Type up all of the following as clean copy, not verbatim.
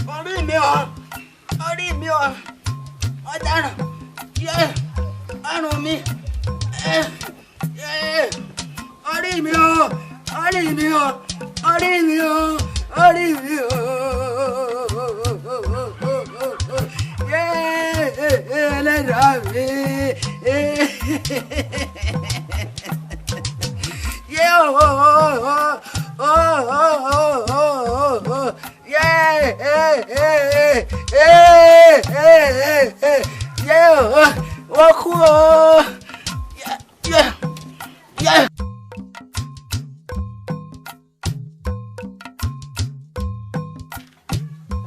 Orí mi o, orí mi o, ọ̀daràn, yẹ, ọrùn mi, orí mi o, orí mi o, orí mi o, orí mi o, yẹ, ẹlẹ́dàá mi, yẹ o, o, o, o, yẹ, wọ́n kú o, yẹ, yẹ.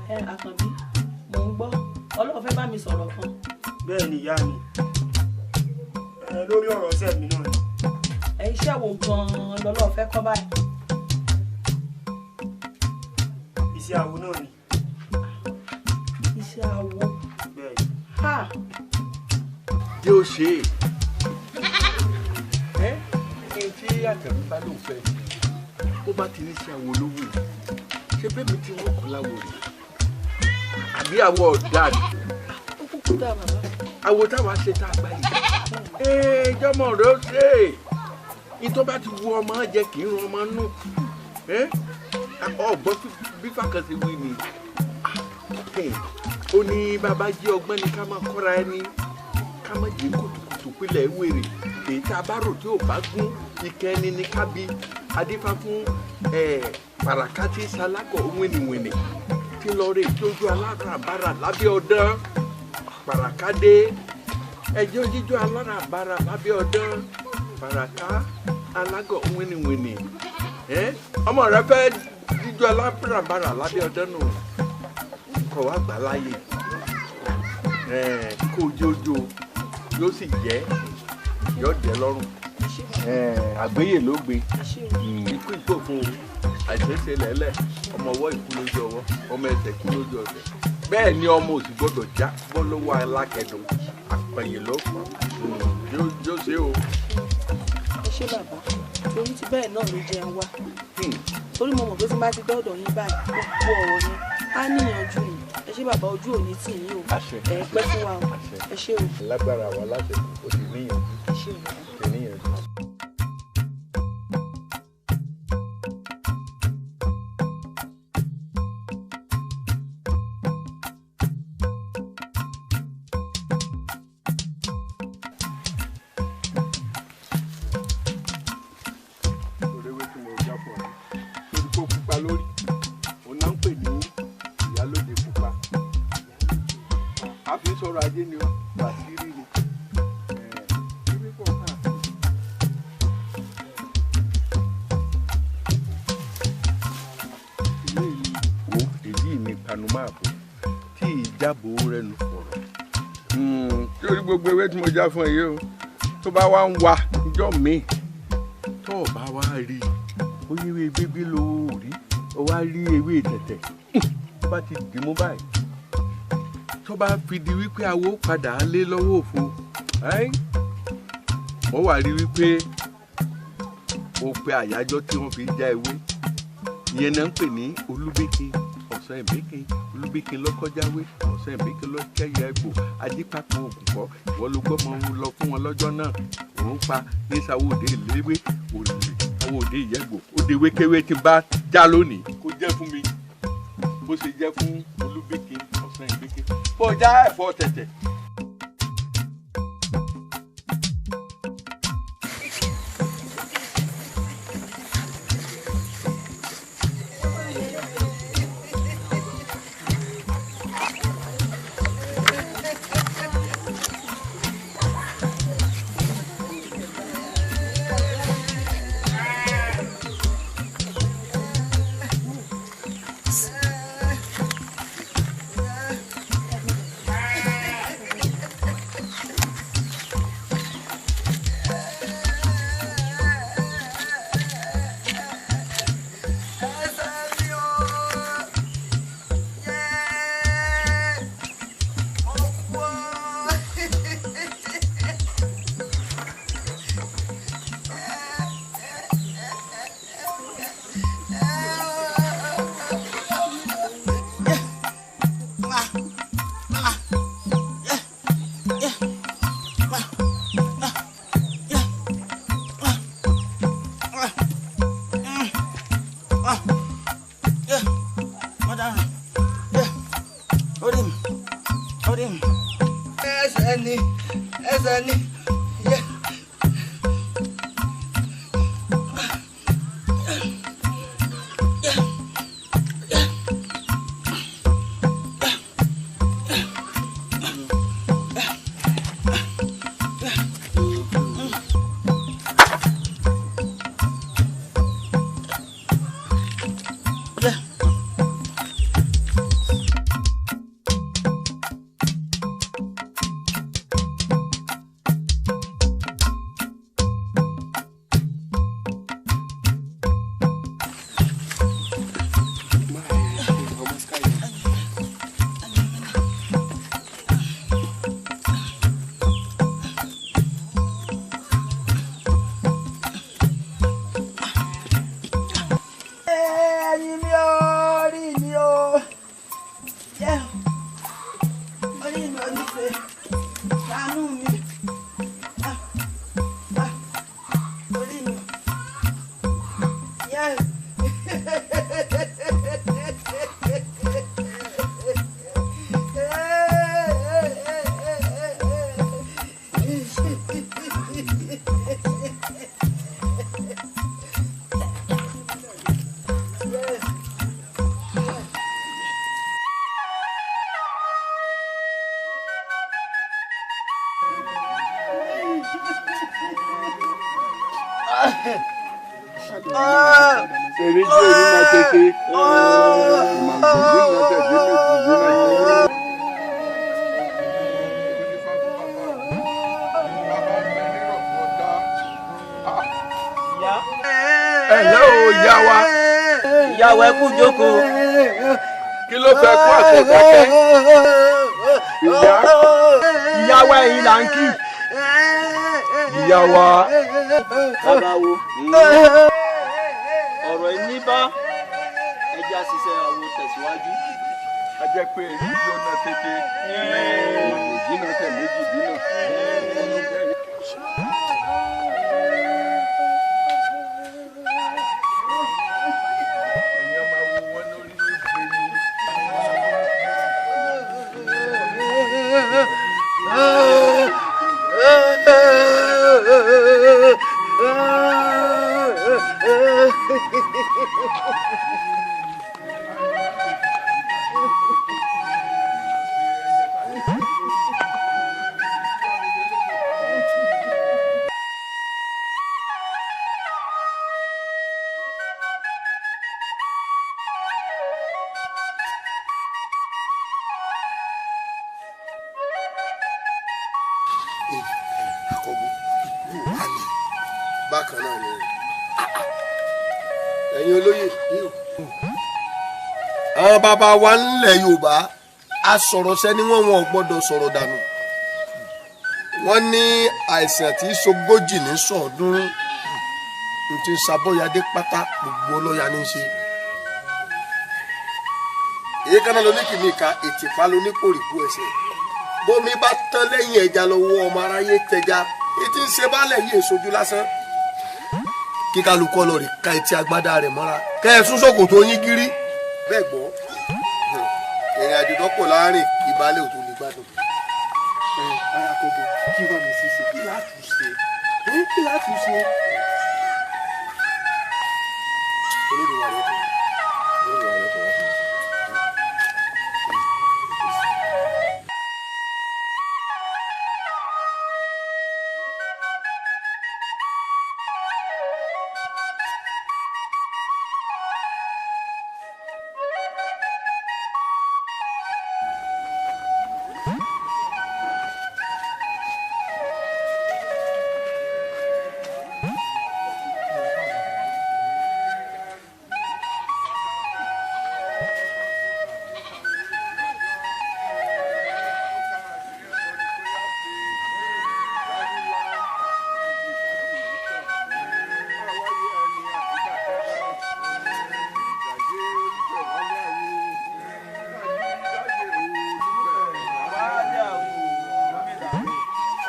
Ẹ Àkànbí, mò ń gbọ́, Ọlọ́run fẹ́ bá mi sọ̀rọ̀ kan. Bẹ́ẹ̀ ni ìyá mi, lórí ọ̀rọ̀ iṣẹ́ mi náà ni. Ẹ iṣẹ́ wo gan-an lọ́lọ́run fẹ́ kọ́ báyìí? Iṣẹ́ awo náà ni. Iṣẹ́ awo. Bẹ́ẹ̀ ni. Ha! Yóò ṣe é. Ẹ tí Àkànbí bá lóun fẹ́, ó bá ti ní iṣẹ́ awo lówó, ṣé bẹ́ẹ̀ mi ti wọ́n kọ́ láwo rè? Àbí àwọ̀ ọ̀dà ni? Ó kúkú dá bàbá. Àwo táwa ṣe tá a gbà yìí. Ee, jọmọ rẹ ó ṣe é. Ìtọ́ bá ti wu ọmọ jẹ kì í rún ọmọ nù. Ọgbọ́n bí Fákànṣe wí ni. Ó ní bàbá jí ọgbọ́n ni ká máa kọ́ra ẹni, ká má jí kùtùkùtù pilẹ̀ wèrè. Èyí tá a bá rò tí ò bá gún, ìkẹ́ ẹni ni ká bí. Adífá fún pàràkà tí sálákọ̀ wìnìwìnì tí lọ rè jójú aláràbarà lábẹ́ ọdán. Pàràkà dé ẹjọ́ jíjó aláràbarà lábẹ́ ọdán. Pàràkà alágọ̀ wìnìwìnì. Ọmọ rẹ fẹ́ jíjó aláràbarà lábẹ́ ọdán nù. Kọ̀ wá gbà láàyè. Kó jójó yóò sì jẹ́ yóò jẹ́ lọ́rùn. Àgbéyè ló gbé ikú ìgbòfun àìṣeéṣe lẹ́lẹ̀ ọmọ ọwọ́ ìkú lójú ọwọ́ ọmọ ẹsẹ̀ kú lójú ọsẹ̀ bẹ́ẹ̀ ni ọmọ òsì gbọ́dọ̀ já bọ́ lọ́wọ́ alákẹ́dùn àpẹ̀yìn ló pọ̀ yóò ṣe o. Ẹ ṣé bàbá, torí ti bẹ́ẹ̀ náà ló jẹun wá, torí mo mọ̀ pé tí n bá ti dọ́dọ̀ yín báyìí gbogbo ọ̀rọ̀ yẹn á níyànjú ni. Ẹ ṣé bàbá, ojú òní tì yín o, ẹ pẹ́ fún wa o, ẹ ṣé o. Lágbára wa láti o ti níyànjú. Ẹ ṣé o. Ti níyànjú. Gbogbo ewé tí mo já fún ẹ yìí o, tó bá wá ń wa níjọ́ míì tó o bá wá rí ó yí ewé gbígbí ló rí o wá rí ewé tẹ̀tẹ̀ tó bá ti dì mú báyìí tó bá fi di wípé awo padà lé lọ́wọ́ òfo, wọ́n wá rí wípé o pe àyájọ́ tí wọ́n fi já ewé ìyẹn náà ń pè ní olúbíkin ọ̀sán ìbíkin olúbíkin lọ́kọ́jáwé ọ̀sán ìbíkin lọ́kẹ́yẹ ẹgbò ajípapọ̀ òkùnkọ́ ìwọ ló gbọ́mọ lọ fún wọn lọ́jọ́ náà òun pa ní sàwọ́dé léwé òrìlè sàwọ́dé ìyẹ́gbò ó de wékéwé tí n bá já lónìí kó jẹ́ fún mi bó ṣe jẹ́ fún olúbíkin ọ̀sán ìbíkin bó já ẹ̀fọ́ tẹ̀tẹ̀. Ẹ o ìyá wa. Ìyá wa ẹ kú jókòó. Kí ló fẹ́ kó àtẹ̀dákẹ́? Ìyá. Ìyá wa ẹ̀yin là ń kí. Ìyá wa. Bàbá wo. Ọ̀rọ̀ ẹni bá ẹja ṣiṣẹ́ àwo tẹ̀síwájú. A jẹ́ pé èyí yóò ná tètè. Òjìnà tẹ̀ méjì dínà. Bákan náà ni ẹ̀yin olóyè àwọn bàbá wa ńlẹ̀ Yorùbá asọ̀rọ̀sẹ́ ni wọ́n wọn ò gbọ́dọ̀ sọ̀rọ̀ dànù. Wọ́n ní àìsàn tí sogójì ní sọ̀ọ́dúnrún ní ti sàbọ̀yadé pátá gbogbo ọlọ́yà ní í ṣe. Èyí kan náà ló ní kìíní ka ètìpá ló ní kòrìkú ẹsẹ̀. Bómi bá tán lẹ́yìn ẹja lọ́wọ́ ọmọ aráyé tẹja ètí ń ṣe baálẹ̀ yìí èsojú lásán. Kí kálukú ọlọ́ọ̀rì ká etí agbádá rẹ̀ mọ́ra kẹ́ ẹ sún ṣòkòtò yín gírí. Bẹ́ẹ̀ gbọ́ ìrìn àjò tó pọ̀ láàrin kí baálé ò tó lè gbádùn. Arákòbó kí wọ́n mi ṣe ṣe kí láti ṣe kí láti ṣe. Olódùmarè kò Olódùmarè kò wá fún mi.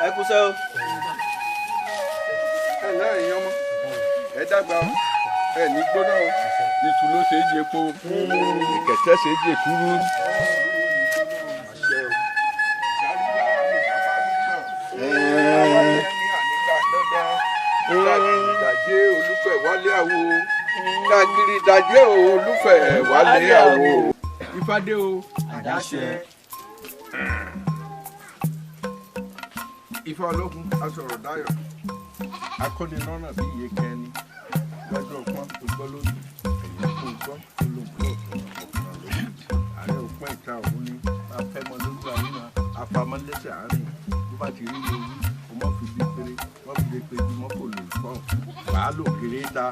Ẹ kúṣẹ́ o. Ẹ lẹ́ ẹ̀yin ọmọ ẹ dàgbà o ẹ ní gbóná o iṣu ló ṣe é jẹ epo ìkẹ̀tẹ́ ṣe é jẹ kúrú. Dàjẹ́ olúfẹ̀ wálé àwo káàkiri dàjẹ́ olúfẹ̀ wálé àwo. Ifádé o. Àdáṣe. Ifá olókun asọ̀rọ̀ dayọ̀ akọ́nilọ́nà bí iye kẹni lọ́jọ́ ọpọ́n tó gbọ́ lójú ẹ̀yìn kó gbọ́ olóògbé ọ̀tún ọ̀kan lójú ààrẹ òpin ìta òun ni afẹ́mọ lójú àríwá afamọ́lẹ́sẹ̀ àárín bó bá ti rí lórí o mọ́ fi bí péré wọ́n fi lè péjú mọ́ kò lè fọ́n wàá lò kéré ta.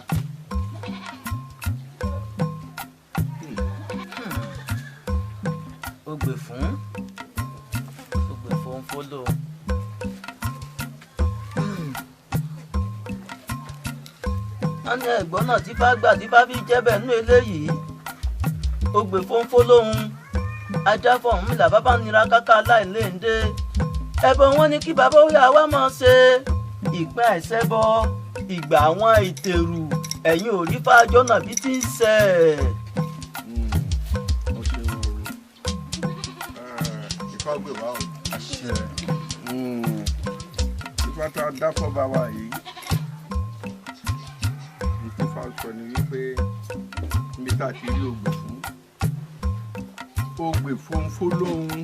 Ó gbè fún ó gbè fún fọlọ. Wọ́n ní ẹ̀gbọ́n náà tí bá gbà tí bá fi jẹ́ bẹ́ẹ̀ nú eléyìí ó gbè fónfó lóhun ajá fọ̀hún là bàbá nira káká aláìléǹde ẹbọ wọn ní kí bàbá ó yà wá máa ṣe ìpín àìṣẹbọ ìgbà àwọn ìtẹ̀rù ẹ̀yìn ò rí fájọ́ náà bí ti ń ṣe. Ó ṣeun o Ifá gbè wá o. Ifá tá a dá fọ́ba wa yìí Ifá sọ ni wípé níbi tá a ti rí ògbè fún ògbè fónfó lóhun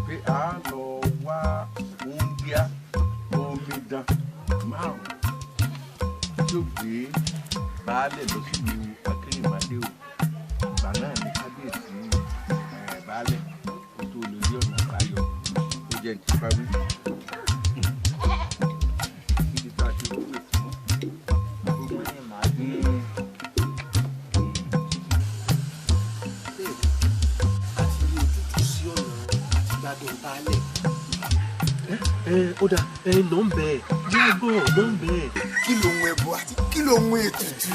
pé a lọ baálẹ̀ lọ sílùú Akérèmádé o. Ìgbà náà ni kábíyèsí baálẹ̀ kó tó lè rí ọ̀nà àbáyọ. Ó jẹ́ ní tipa wí. Níbi tá a ti rúgbìn fún gbogbo àti rí ojútùú sí ọ̀nà àti gbádùn baálẹ̀. Ó dà, ẹ nà ń bẹ̀ ẹ́ gbọ́ nà ń bẹ̀ ẹ́. Kí ló ń ẹbọ àti kí ló ń ètùtù?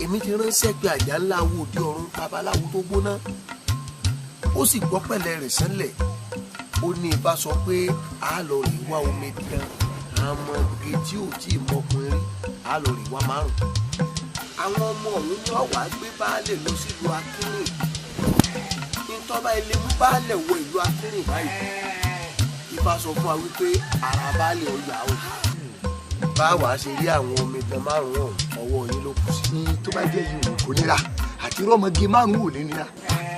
Èmi ti ránṣẹ́ pé àjà ńlá wo òde ọ̀run babaláwo tó gbóná, ó sì gbọ́ pẹ̀lẹ́ rẹ̀ sánlẹ̀. Ó ní ibà sọ pé a lọ rí wá omi dán àmọ́ge tí ò tí ì mọkùnrin rí, a lọ rí wá márùn-ún. Àwọn ọmọ ọ̀hún ni wọ́n wàá gbé baálẹ̀ lọ sílùú Akínrìn. Ntọ́ba ilé mú baálẹ̀ wọ ìlú Akínrìn báyìí, ibà sọ fún wa wípé ara baálẹ̀ ọ̀yà o. Báwa ṣe rí àwọn omidan márùn-ún ọwọ́ yín ló kù sí. Tó bá jẹ́ yìí kò nira, àti rọ́mọge márùn-ún ò lè nira.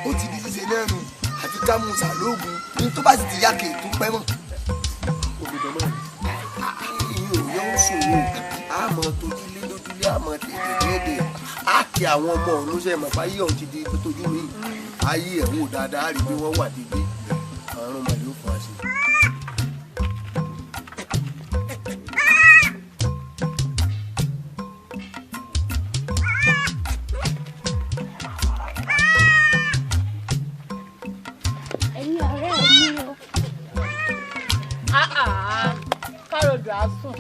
Ó ti di ṣíṣe lẹ́nu àfi ká mú sàlóògùn ní tó bá sì ti yá kè tó pẹ́ mọ́. Omidan márùn-ún ìyẹn ò yọ ń ṣòro, àmọ́ tojúlé lójúlé, àmọ́ tètè déédé á kí àwọn ọmọ ọ̀hún ṣe mọ̀ báyìí ọ̀hún ti di tójú mi ayé ẹ̀ wò dáadáa rí bí wọ́n wà dédé àrùn màlúù fún wa sí. Ẹ̀yin ọ̀rẹ́ mi o. Kárọ̀dù á sùn,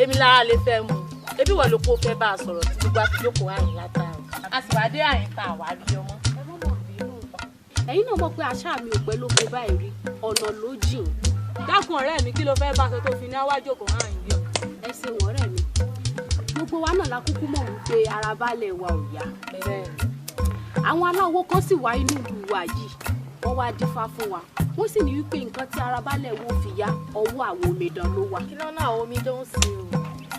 èmi lára lè fẹ́ mu. Ebi wọ̀ ló kó fẹ́ bá a sọ̀rọ̀ tí gbogbo àti jókòó àyìn látàrọ̀. A sì wá dé àyìn tá a wá rí ọmọ. Ẹ má mọ̀ bínú. Ẹ̀yin náà mọ̀ pé àṣà mi ò pẹ́ lóko báyìí rí, ọ̀nà ló jìn. Dákun ọ̀rẹ́ mi, kí ló fẹ́ bá aṣọ tó fi ní àwájú òkò hàn yìí? Ẹ ṣeun ọ̀rẹ́ mi. Gbogbo wa náà la kúkú mọ̀ wípé ara baálẹ̀ wa ò yá. Àwọn aláwo kan sì wá inú ìlú wa yìí, wọ́n wá dífá fún wa. Wọ́n sì ní wípé nǹkan tí ara baálẹ̀ wo fi yá, ọwọ́ àwọn omidan ló wà. Kí ló náà omidan ń ṣe o?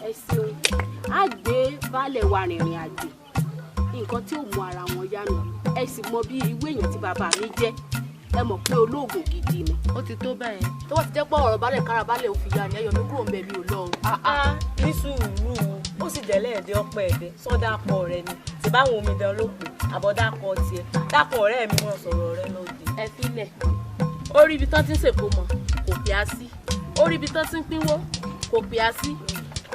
Ẹ ṣeun. Á gbé baálẹ̀ wa rìnrìn àjò, nǹkan tí ò mú ara wọn yá nù. Ẹ sì mọ bí irú èèyàn tí bàbá mi jẹ́, ẹ mọ̀ pé olóògùn gidi ni. Ó ti tó bẹ́ẹ̀ yẹn, tó bá ti jẹ́ pé ọ̀rọ̀ baálẹ̀ kára baálẹ̀ ò fi yá ni, ẹ yọ mí kúrò ń bẹ̀, mi ò lọ o. Ní sùúrù, ó sì jẹ́lẹ̀ ẹ̀dẹ́ ọpẹ́ ẹ̀dẹ́ sọ́dà pọ̀ rẹ ni tí báwọn omidan ló pè àbọ̀dàkọ tiẹ̀ dákọ̀ ọ̀rẹ́ mi wọ́n sọ̀rọ̀ rẹ lóde. Ẹ filẹ̀, ó rí ibi tán ti ń sèkó mọ̀ kò pè á sí, ó rí ibi tán ti ń pínwó kò pè á sí.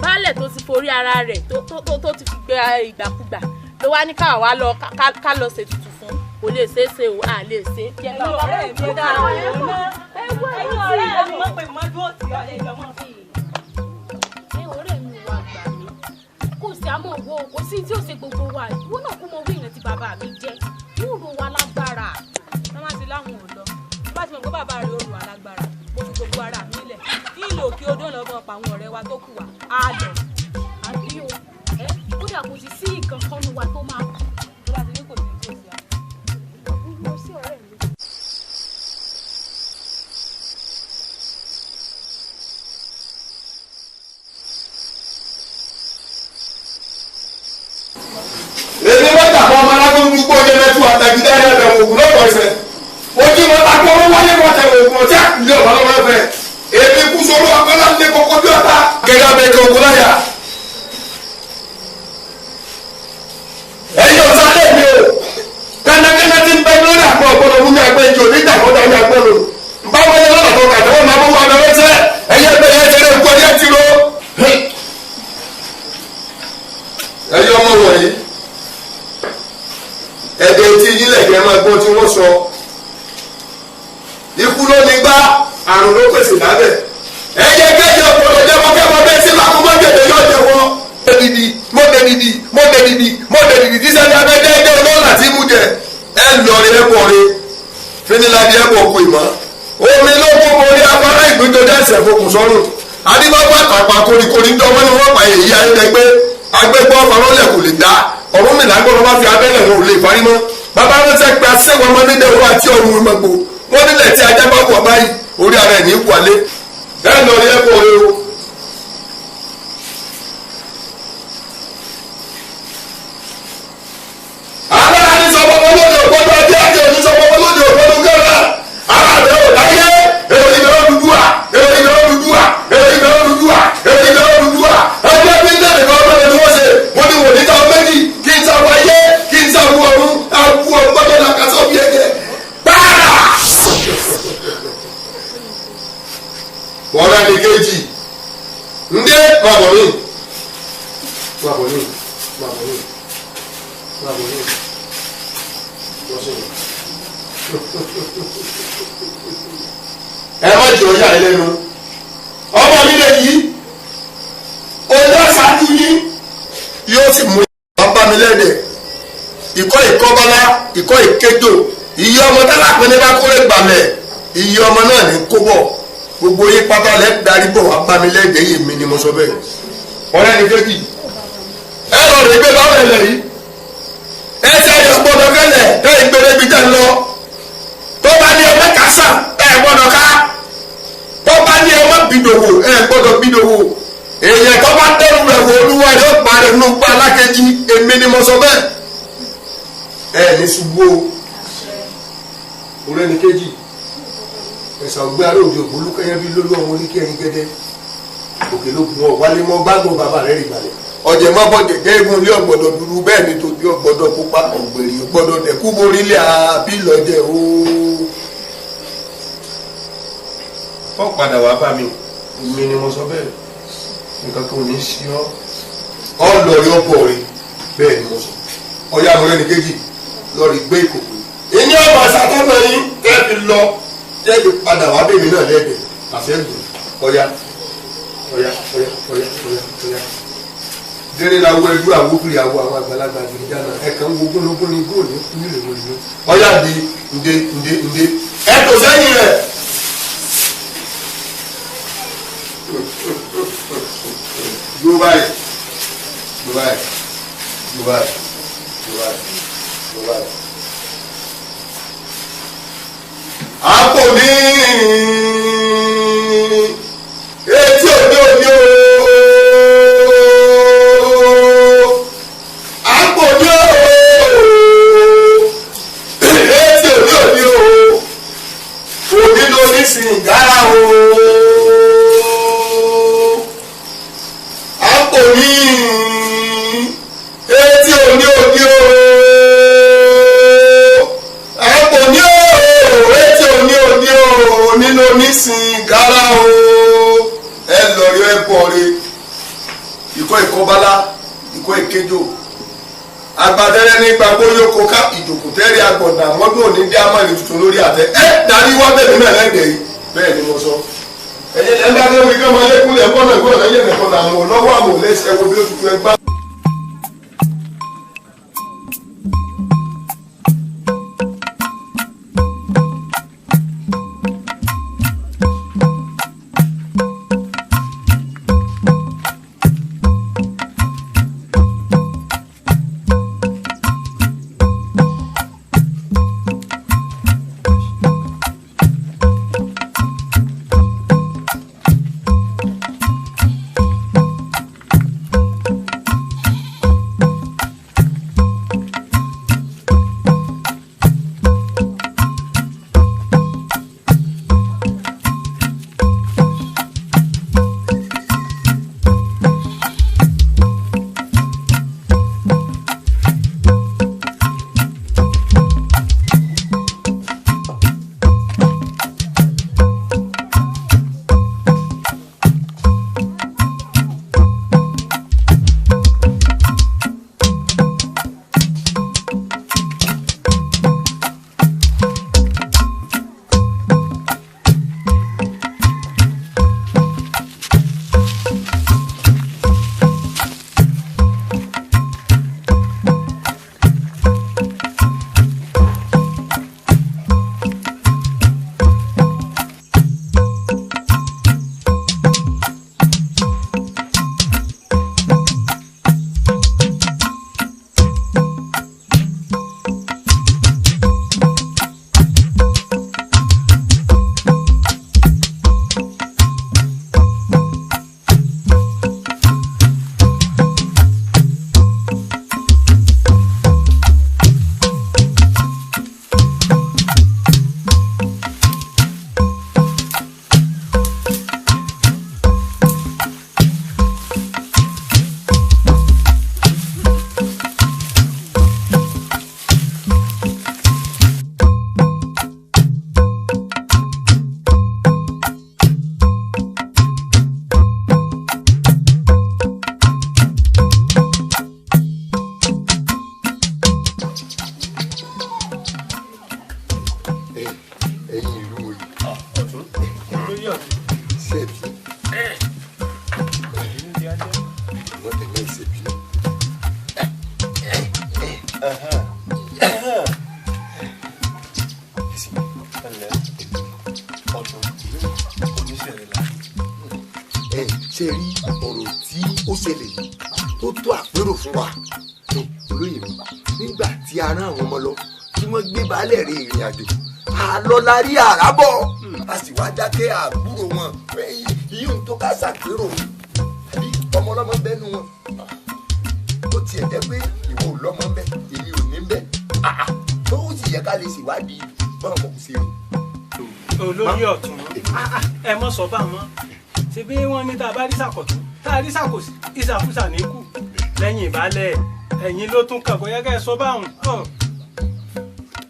Baálẹ̀ tó ti forí ara rẹ̀ tó ti fi gbé ìgbàkugbà ló wá ní káwa wá lọ ká lọ ṣètùtù fún, kò lè ṣeé ṣe o, à lè ṣe. Ẹ̀yin ọ̀rẹ́ mi dáa ẹ̀yin ọ̀rẹ́ mi mọ̀ pé mọ́ dúró tì ọ́ lè jọ mọ́. Ẹ ọ̀rẹ́ mi wà gbà mí, kò sí àmọ́ wo kò sí tí ó ṣe gbogbo wa, ìwọ náà kú mọ orí èèyàn tí bàbá mi jẹ́, wúro wa lágbára. Wọ́n máa ti láwọn ò lọ, bá ti mọ̀ pé bàbá rẹ̀ ó rù alágbára, mo fi gbogbo ara mi lẹ̀ kí ìlò kí odó lọ bọ́ pa àwọn ọ̀rẹ́ wa tó kù wá á lọ. Àbí o, ẹ kódà kò sì sí nǹkan kan nu wa tó máa kú. Tó bá ti ní kò sí tí ó ṣe á. Mo sí ọ̀rẹ́ mi. Èmi wọ́n tàbọ̀ ọmọ alágbóhùn gbogbo ọjọ́ mẹ́tù àtàgídá ẹ̀rọ ẹ̀bẹ̀ ògùn lọ́pọ̀ ẹsẹ̀. Ojú wọn ta kó wáyé wọn tẹ̀wọ̀ ògùn ọtí àkùlé ọ̀bá lọ́wọ́ ẹ̀fẹ̀. Èmi kú sọ́rọ́ akọ́lá ń lé kọ́kọ́ bí ọ̀tá. Gẹ́gẹ́ abẹ́ kí ogun láyà. Ẹ̀yin ọ̀sán lè mi o. Kánákáná ti ń bẹ lórí àpò ọ̀gbọ́n òun ní agbẹ́ ìjọ nígbà kó dání agbẹ́ lò. Báwo ni lọ́nà tó kàtà wọ́n máa bọ́ wọn lọ́wọ́ sẹ́? Ẹ̀yin ẹgbẹ́ yẹn ti rẹ̀ ń kọ́ yẹn ti ro. Ẹ̀yin ọmọ wọ̀nyí, ẹ̀dẹ̀ tí yín lẹ̀kẹ́ máa gbọ́ tí wọ́n sọ. Ikú ló ní gbá, àrùn ló pèsè lábẹ́. Ẹyẹ kẹjọ ọpọlọ jẹmọ kẹmọ bẹ́ẹ̀ sí lákòó mọ́jẹ̀dẹ̀ yóò jẹ wọn. Mọ́dẹ̀dìdì mọ́dẹ̀dìdì mọ́dẹ̀dìdì mọ́dẹ̀dìdì tíṣẹ́ ní abẹ́ dẹ́gbẹ́ ọlọ́ọ̀lá tí mú jẹ. Ẹ lọ rí ẹ̀bọ̀ rí fíniládìí ẹ̀bọ̀ kò ìmọ̀. Omi ló kó borí afárá ìgbìjọ dẹ́sẹ̀ fokùn sọ́rùn. Adébábá àtàpà koríkorí ń dánwó ni wọ́n pa èyí ayédègbé. Agbégbọ́ farọ́lẹ̀ kò lè dá. Ọ̀run mi làgbọ́n bá fi abẹ́lẹ̀ wọn ò lè farí mọ́. Bàbá ránṣẹ́ pé aṣẹ́wọ̀n ọmọdé dẹ́wọ́ àti ọ̀run ìmọ̀gbò. Wọ́n nílẹ̀ tí ajá bá wọ̀ báyìí, orí ara ẹ̀ ní wọlé. Ẹ lọ rí ẹ̀kọ́ rẹ o. Alára ní sọ fọmọ lóde ògbódò ajé àti òní sọ fọmọ lóde ògbódò gẹ́rẹ́. Ara rẹ̀ ò láyé, èrò ìgbẹ́ Odùduwà, èrò ìgbẹ́ Odùduwà, èrò ìgbẹ́ Odùduwà, èrò ìgbẹ́ Odùduwà. Ẹgbẹ́ Ọ̀rẹ́ kejì ndé máa bọ̀ ní máa bọ̀ ní máa bọ̀ ní máa bọ̀ ní lọ́sẹ̀. Ẹ má jẹ́ ọjà rẹ lẹ́nu ọmọ mi lè yí olóṣàdú yín yóò sì mú ìwà bá mi lẹ́dẹ̀ ìkọ́ ìkọ́bálá ìkọ́ ìkéjò iye ọmọ tálápẹ́ ní bá kórè gbàmẹ̀ iye ọmọ náà ní kó bọ̀ gbogbo yín pátá lẹ́ darí bọ̀ wá bá mi lẹ́dẹ̀ yìí mi ni mo sọ bẹ́ẹ̀. Ọ̀rẹ́ ni kejì ẹ lọ rè gbé báwọn ẹlẹ́ yìí ẹ ṣe ẹyọ gbọdọ̀ kẹlẹ̀ ẹ ìgbèrè ibi tẹ̀ ń lọ tó bá ní ọmọ kásá ẹ gbọdọ̀ ká tó bá ní ọmọ bìdòwò ẹ gbọdọ̀ bìdòwò èèyàn tó bá dẹ́rù rẹ̀ wò olúwa yóò parẹ́ nínú pa alákejì èmi ni mo sọ bẹ́ẹ̀. Ẹ ní ṣubú o ọ̀rẹ́ ni kejì ẹ̀sà ògbé ará òde ògbólú kẹ́yẹ́ bí lólú ọmọ oníkẹ́ ẹni gẹ́gẹ́ òkè ló gun ọ wálé mọ́ gbàgbọ́ bàbá rẹ̀ rí balẹ̀ ọ̀jẹ̀ mọ́ bọ̀jẹ̀ jẹ́ egun ilé ọ̀gbọ̀dọ̀ dúdú bẹ́ẹ̀ ni tòbí ọ̀gbọ̀dọ̀ pupa ọ̀gbẹ̀rì ọ̀gbọ̀dọ̀ dẹ̀kú borí ilé àbí lọ́jẹ̀ o. Ó padà wá bá mi èmi ni mo sọ bẹ́ẹ̀ nǹkan kan ò ní sí ọ ọ lọ rí ọbọ rẹ bẹ́ẹ̀ ni mo sọ ọyá àmúrẹ́ ní kejì lọ rí gbé ìkòkò ìní ọmọ àṣàtọ́nà yín tẹ́ fi lọ tẹ́ fi padà wá bèmí náà lẹ́gbẹ̀ẹ́ àṣẹ́gun ọyá ọyá ọyá ọyá ọyá ọyá déré la wọ ẹdú àwòkiri àwọ àwọn àgbàlagbà gidi dáná ẹ kàn ń wo gúnlógún ní góòlù ní ìlú ìlú ọyá di ǹde ǹde ǹde ẹ tò sẹ́yìn rẹ̀. Go báyìí go báyìí go báyìí go báyìí go báyìí. A kò ní etí òde òní ooo a kò ní ooo etí òde òní ooo òní ló ní sìngárà ooo a kò ní etí òní òní ooo a kò ní ooo etí òní òní ooo òní ló ní sìngárà ooo ẹ lọ rí ẹ bọ̀ rí ikọ́ ìkọ́bálá ikọ́ ìkéjò agbadẹ́rẹ́ nípa bóyá kó ká ìjòkó tẹ́rì agbọ̀dà mọ́dún òní dé amọ̀lẹ̀ tuntun lórí àtẹ ẹ darí wá bẹ́ẹ̀ mi náà lẹ́gbẹ̀ẹ́ yìí bẹ́ẹ̀ ni mo sọ. Ẹ̀yin ẹ̀ ń bá dẹ́wọ́ ikọ́ máa lékún lẹ̀ bọ́nà ìgbọ́nà yẹ̀ nìkan là mọ̀ lọ́wọ́ àmọ̀ lẹ́sẹ̀ wo bí ó tutù ẹgbá. Ṣe bí ẹ̀mọ́ ìṣe bí. Ṣe rí ọ̀rọ̀ tí ó ṣẹlẹ̀ yìí tó tó àpérò fún wa olóyè mi nígbà tí a rán àwọn ọmọ lọ tí wọ́n gbé baálẹ̀ rẹ̀ ìrìn àjò àlọ́ la rí àràbọ̀ a sì wá dákẹ́ àbúrò wọn yíyún tó ká ṣàpérò àbí ọmọ ọlọ́mọ bẹ́nu wọn ó tiẹ̀ jẹ́ pé ìwọ ò lọ́mọ ń bẹ èmi ò ní ń bẹ tó ó sì yẹ ká lè ṣèwádìí bọ́n kò ṣe o. Olóyè ọ̀tún ẹ mọ̀ sọ bá wọn ṣe bí wọ́n ní tá a bá rí sàkọ̀tún tá a rí sàkòsí ìsàkúsà ní kù lẹ́yìn ìbálẹ̀ ẹ̀yìn ló tún kàn kó yẹ ká ẹ sọ báwọn.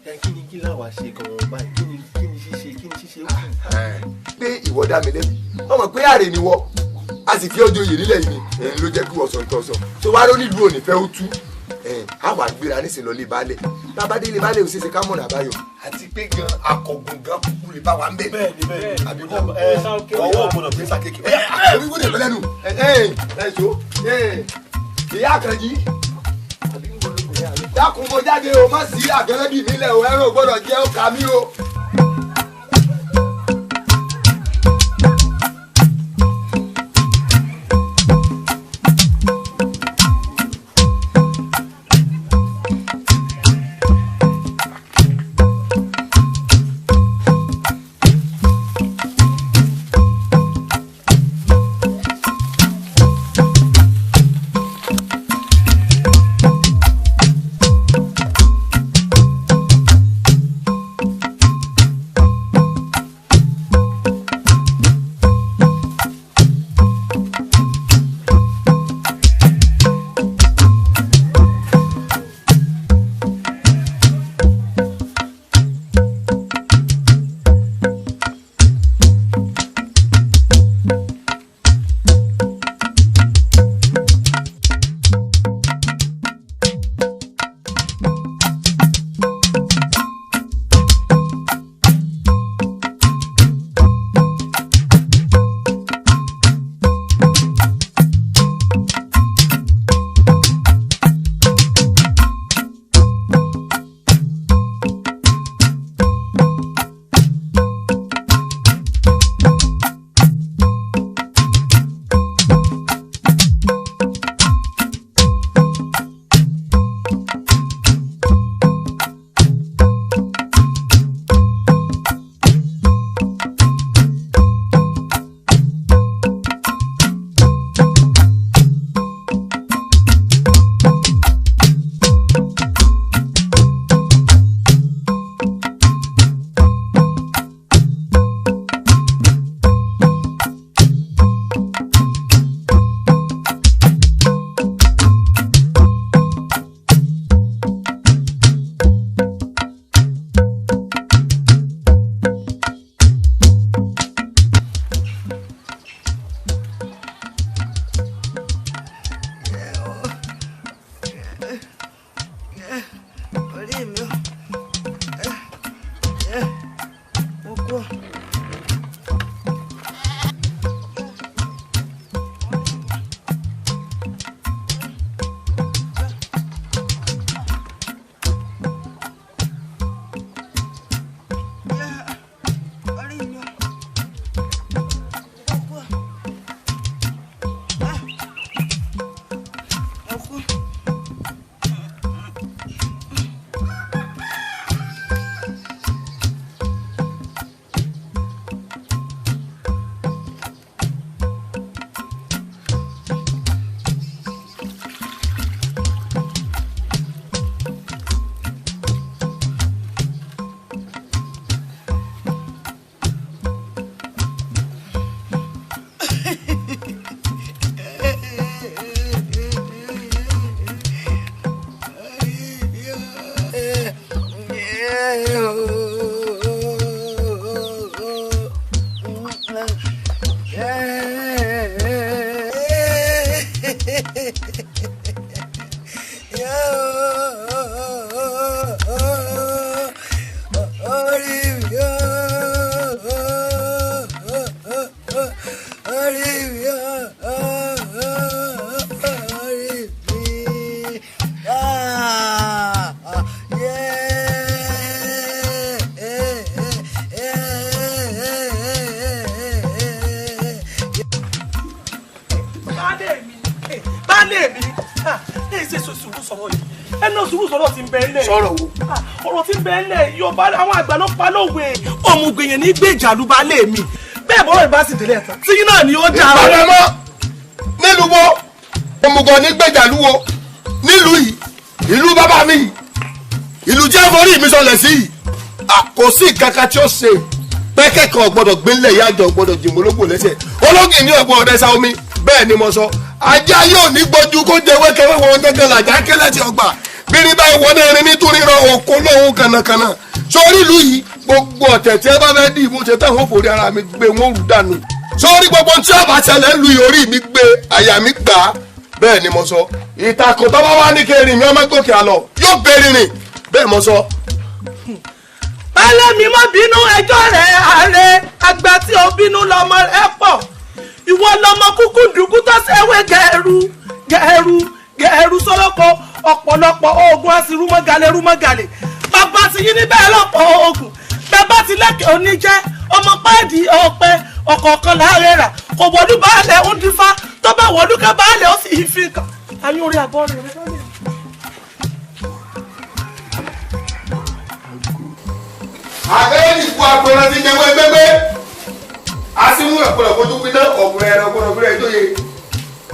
Ẹ kí ni kí láwa ṣe gan-an báyìí kí ni ṣíṣe kí ni ṣíṣe ó kù. Pé ìwọ dá mi lẹ́bi wọ́n mọ̀ pé àrè ni wọ́ a sì fi ọjọ́ yìí nílẹ̀ yìí ni ẹ̀yin ló jẹ́ kí wọ́n sọ nǹkan sọ tó wá ló nílùú òní fẹ́ ó tú á wà gbéra nísìnyí lọ lé baálẹ̀ bàbá délé baálẹ̀ ò ṣeéṣe ká mọ̀nà àbáyọ àti pé gan akọ̀gùn gan kúkú lè bá wa ń bẹ̀. Bẹ́ẹ̀ni bẹ́ẹ̀ni àbí kò ọwọ́ ògbọ́dọ̀ pé sàkéèké. Ẹ wíwú lè pẹ́lẹ́nu ẹ ṣó ìyá àkànjí dákun mo jáde o má sí àgẹ́lẹ́bí mi lẹ̀ o ẹran ò gbọ́dọ̀ jẹ́ ó kà mí o. sọ̀rọ̀ yìí. Ẹ náà sùúrù sọ̀rọ̀ tí ń bẹ ńlẹ̀. Sọ̀rọ̀ wo? Ọ̀rọ̀ tí ń bẹ ńlẹ̀ Yorùbá àwọn àgbà ló pa lówe. Òmùgbìyàn ní gbèjà lùbálẹ̀ mi. Bẹ́ẹ̀ bọ́rọ̀ ìbá sì délẹ̀ tán. Tíyín náà ni ó jà. Ìpàdé mọ́ nílùú wo? Òmùgọ̀ ní gbèjà lúwo nílùú yìí, ìlú bàbá mi yìí, ìlú jẹ́ forí mi sọlẹ̀ sí yìí. Kò sí kankan tí ó ṣe pẹ́kẹ́ kan gbọ́dọ̀ gbélé ìyájọ́ gbọ́dọ̀ jìmọ̀ ológbò lẹ́sẹ̀ ológì ní ọ̀gbọ́n ọ̀dẹ sa omi bẹ́ẹ̀ ni mo sọ. Ajá yóò ní gbójú kó jẹ wẹ́kẹ́wẹ́ wọn gẹ́gẹ́ làjà kẹ́lẹ́ ti ọgbà bírí báyìí wọlé irin nítorí rọ òkú lóhun kànàkànà sórí ìlú yìí gbogbo ọ̀tẹ̀ tí ẹ bá fẹ́ dì í mo ṣe táwọn òfòrí ara mi gbé wọn rù dànù sórí gbogbo tí ọba ṣẹlẹ̀ lu orí mi gbé àyà mi gbà á bẹ́ẹ̀ ni mo sọ. Ìtàkùn tó bá wà ní kẹrin mi ọmọ gòkè àlọ yóò bẹ̀rẹ̀ rìn bẹ́ẹ̀ mo sọ. Baálé mi má bínú ẹjọ́ rẹ̀ ààrẹ àgbà tí ó bínú lọ́mọ rẹ̀ pọ̀ ìwọ lọ́mọ kúkú dùkú tó ṣẹ́wé gẹ̀ẹ́rú gẹ̀ẹ́rú gẹ̀ẹ́rú sọ́lọ́kọ ọ̀pọ̀lọpọ̀ oògùn á sì rúmọ́gàlè rúmọ́gàlè bàbá ti yín ní bẹ́ẹ̀ lọ́pọ̀ oògùn bàbá ti lẹ́kẹ̀ẹ́ oníjẹ́ ọmọ páàdì ọ̀pẹ ọ̀kọ̀ọ̀kan láàárẹ̀ rà kò wọlú baálẹ̀ ń dífá tó bá wọlú ká baálẹ̀ ó sì fi kàn ayé orí àbọ̀ rẹ̀ rẹ̀. Àgbẹ̀rẹ̀ ní ikú agbọ̀nrán ti jẹ́wọ́ ẹgbẹ́gbẹ́ asínú ẹ̀kọ́rọ̀ fojú piná ọ̀gbọ̀n ẹ̀rọ ọ̀gbọ̀n ọ̀gbọ̀n ẹ̀ tó yẹ.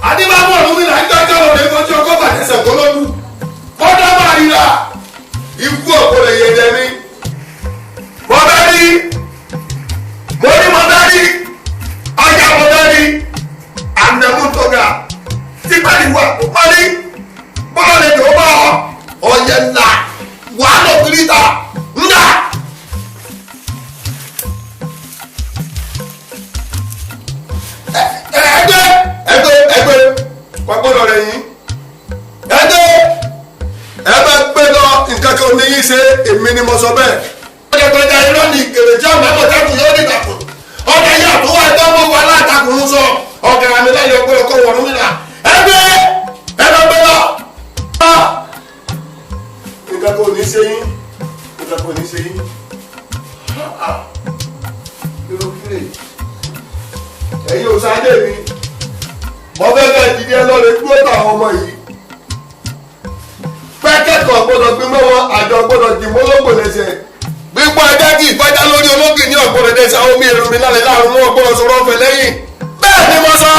Adébábọ̀ ọ̀run mi là ń jọjọ́ ọ̀rọ̀ ìfọ̀jú ọkọ̀ bàtẹ́ sẹ̀kọ́ lọ́dún kọ́dá máa ríra ikú ọ̀gbọ̀n ẹ̀yẹ jẹ mí. Mo bẹ́ rí mo ní mo bẹ́ rí ọjà mo bẹ́ rí ànàmútọ́gà tipẹ́lì wà parí bọ́ọ̀lù tó bá ọ̀yẹ̀ ńlá wàhálà òkìrìtà ńlá. Ẹgbẹ́ ẹgbẹ́ ẹgbẹ́ pàgbọ́dọ̀ rẹ̀ yín ẹgbẹ́ ẹ bá gbé lọ nǹkan kan ní yín ṣe èmi ni mo sọ bẹ́ẹ̀. Ọjọ́ tó jẹ́ irọ́ ní èrè tí ọmọ ẹ̀kọ́ tẹ́kùn yóò ní ìtàkùn ọ̀dẹ yìí àtúwọ̀ ẹ̀dọ́ mọ́ wà látakùn ń sọ ọ̀gá mi láyé ọgbẹ́ ọkọ̀ wọ̀rún nílà ẹgbẹ́ ẹ bá gbé lọ. Nǹkan kan ò ní ṣe yín nǹkan kan ò ní ṣe yín. Irú kílè ẹ̀yin ò sáájú mi mo fẹ́ fẹ́ dìde lọ́rẹ̀ dúró táwọn ọmọ yìí pẹ́kẹ́kọ̀ọ́ gbọ́dọ̀ gbé mọ́ wọn àjọ gbọ́dọ̀ dì mọ́ lóko lẹ́sẹ̀ gbígbọ́ ẹjẹ́ kì í fájá lórí ológì ní ọ̀gbọ́dọ̀ dẹ́sẹ̀ omi èrò mi lálẹ́ láàrún wọn gbọ́dọ̀ sọ̀rọ̀ ọ̀fẹ́ lẹ́yìn bẹ́ẹ̀ ni mo sọ.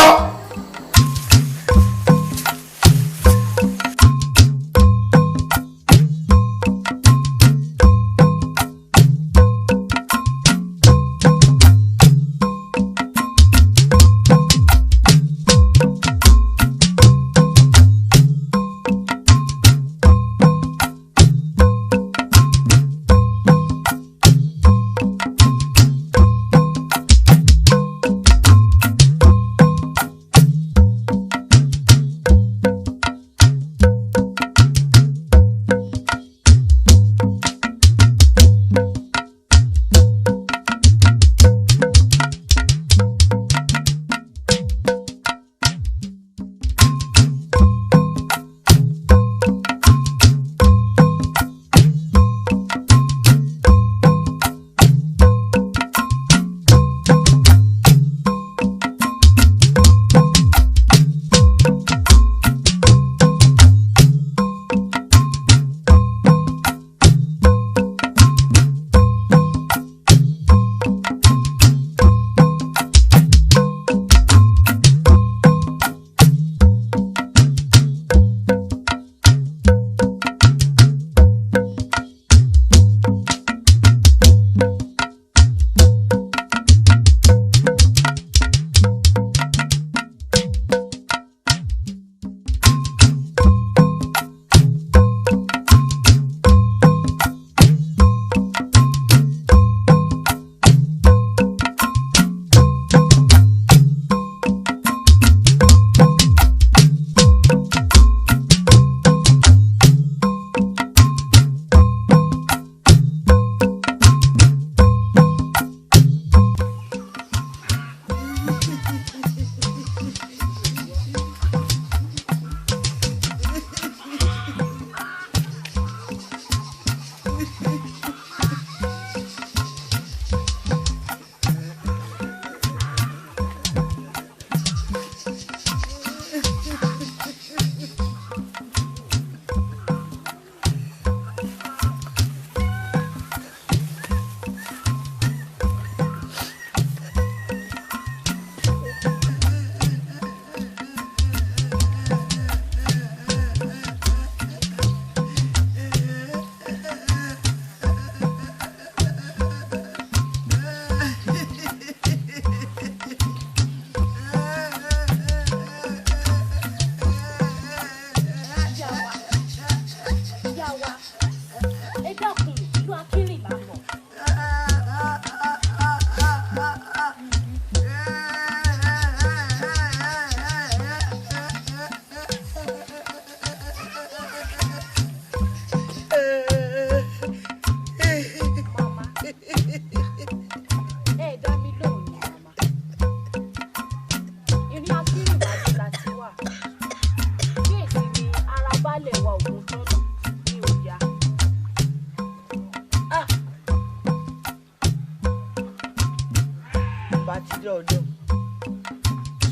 bá ti dọ̀ lóhùn,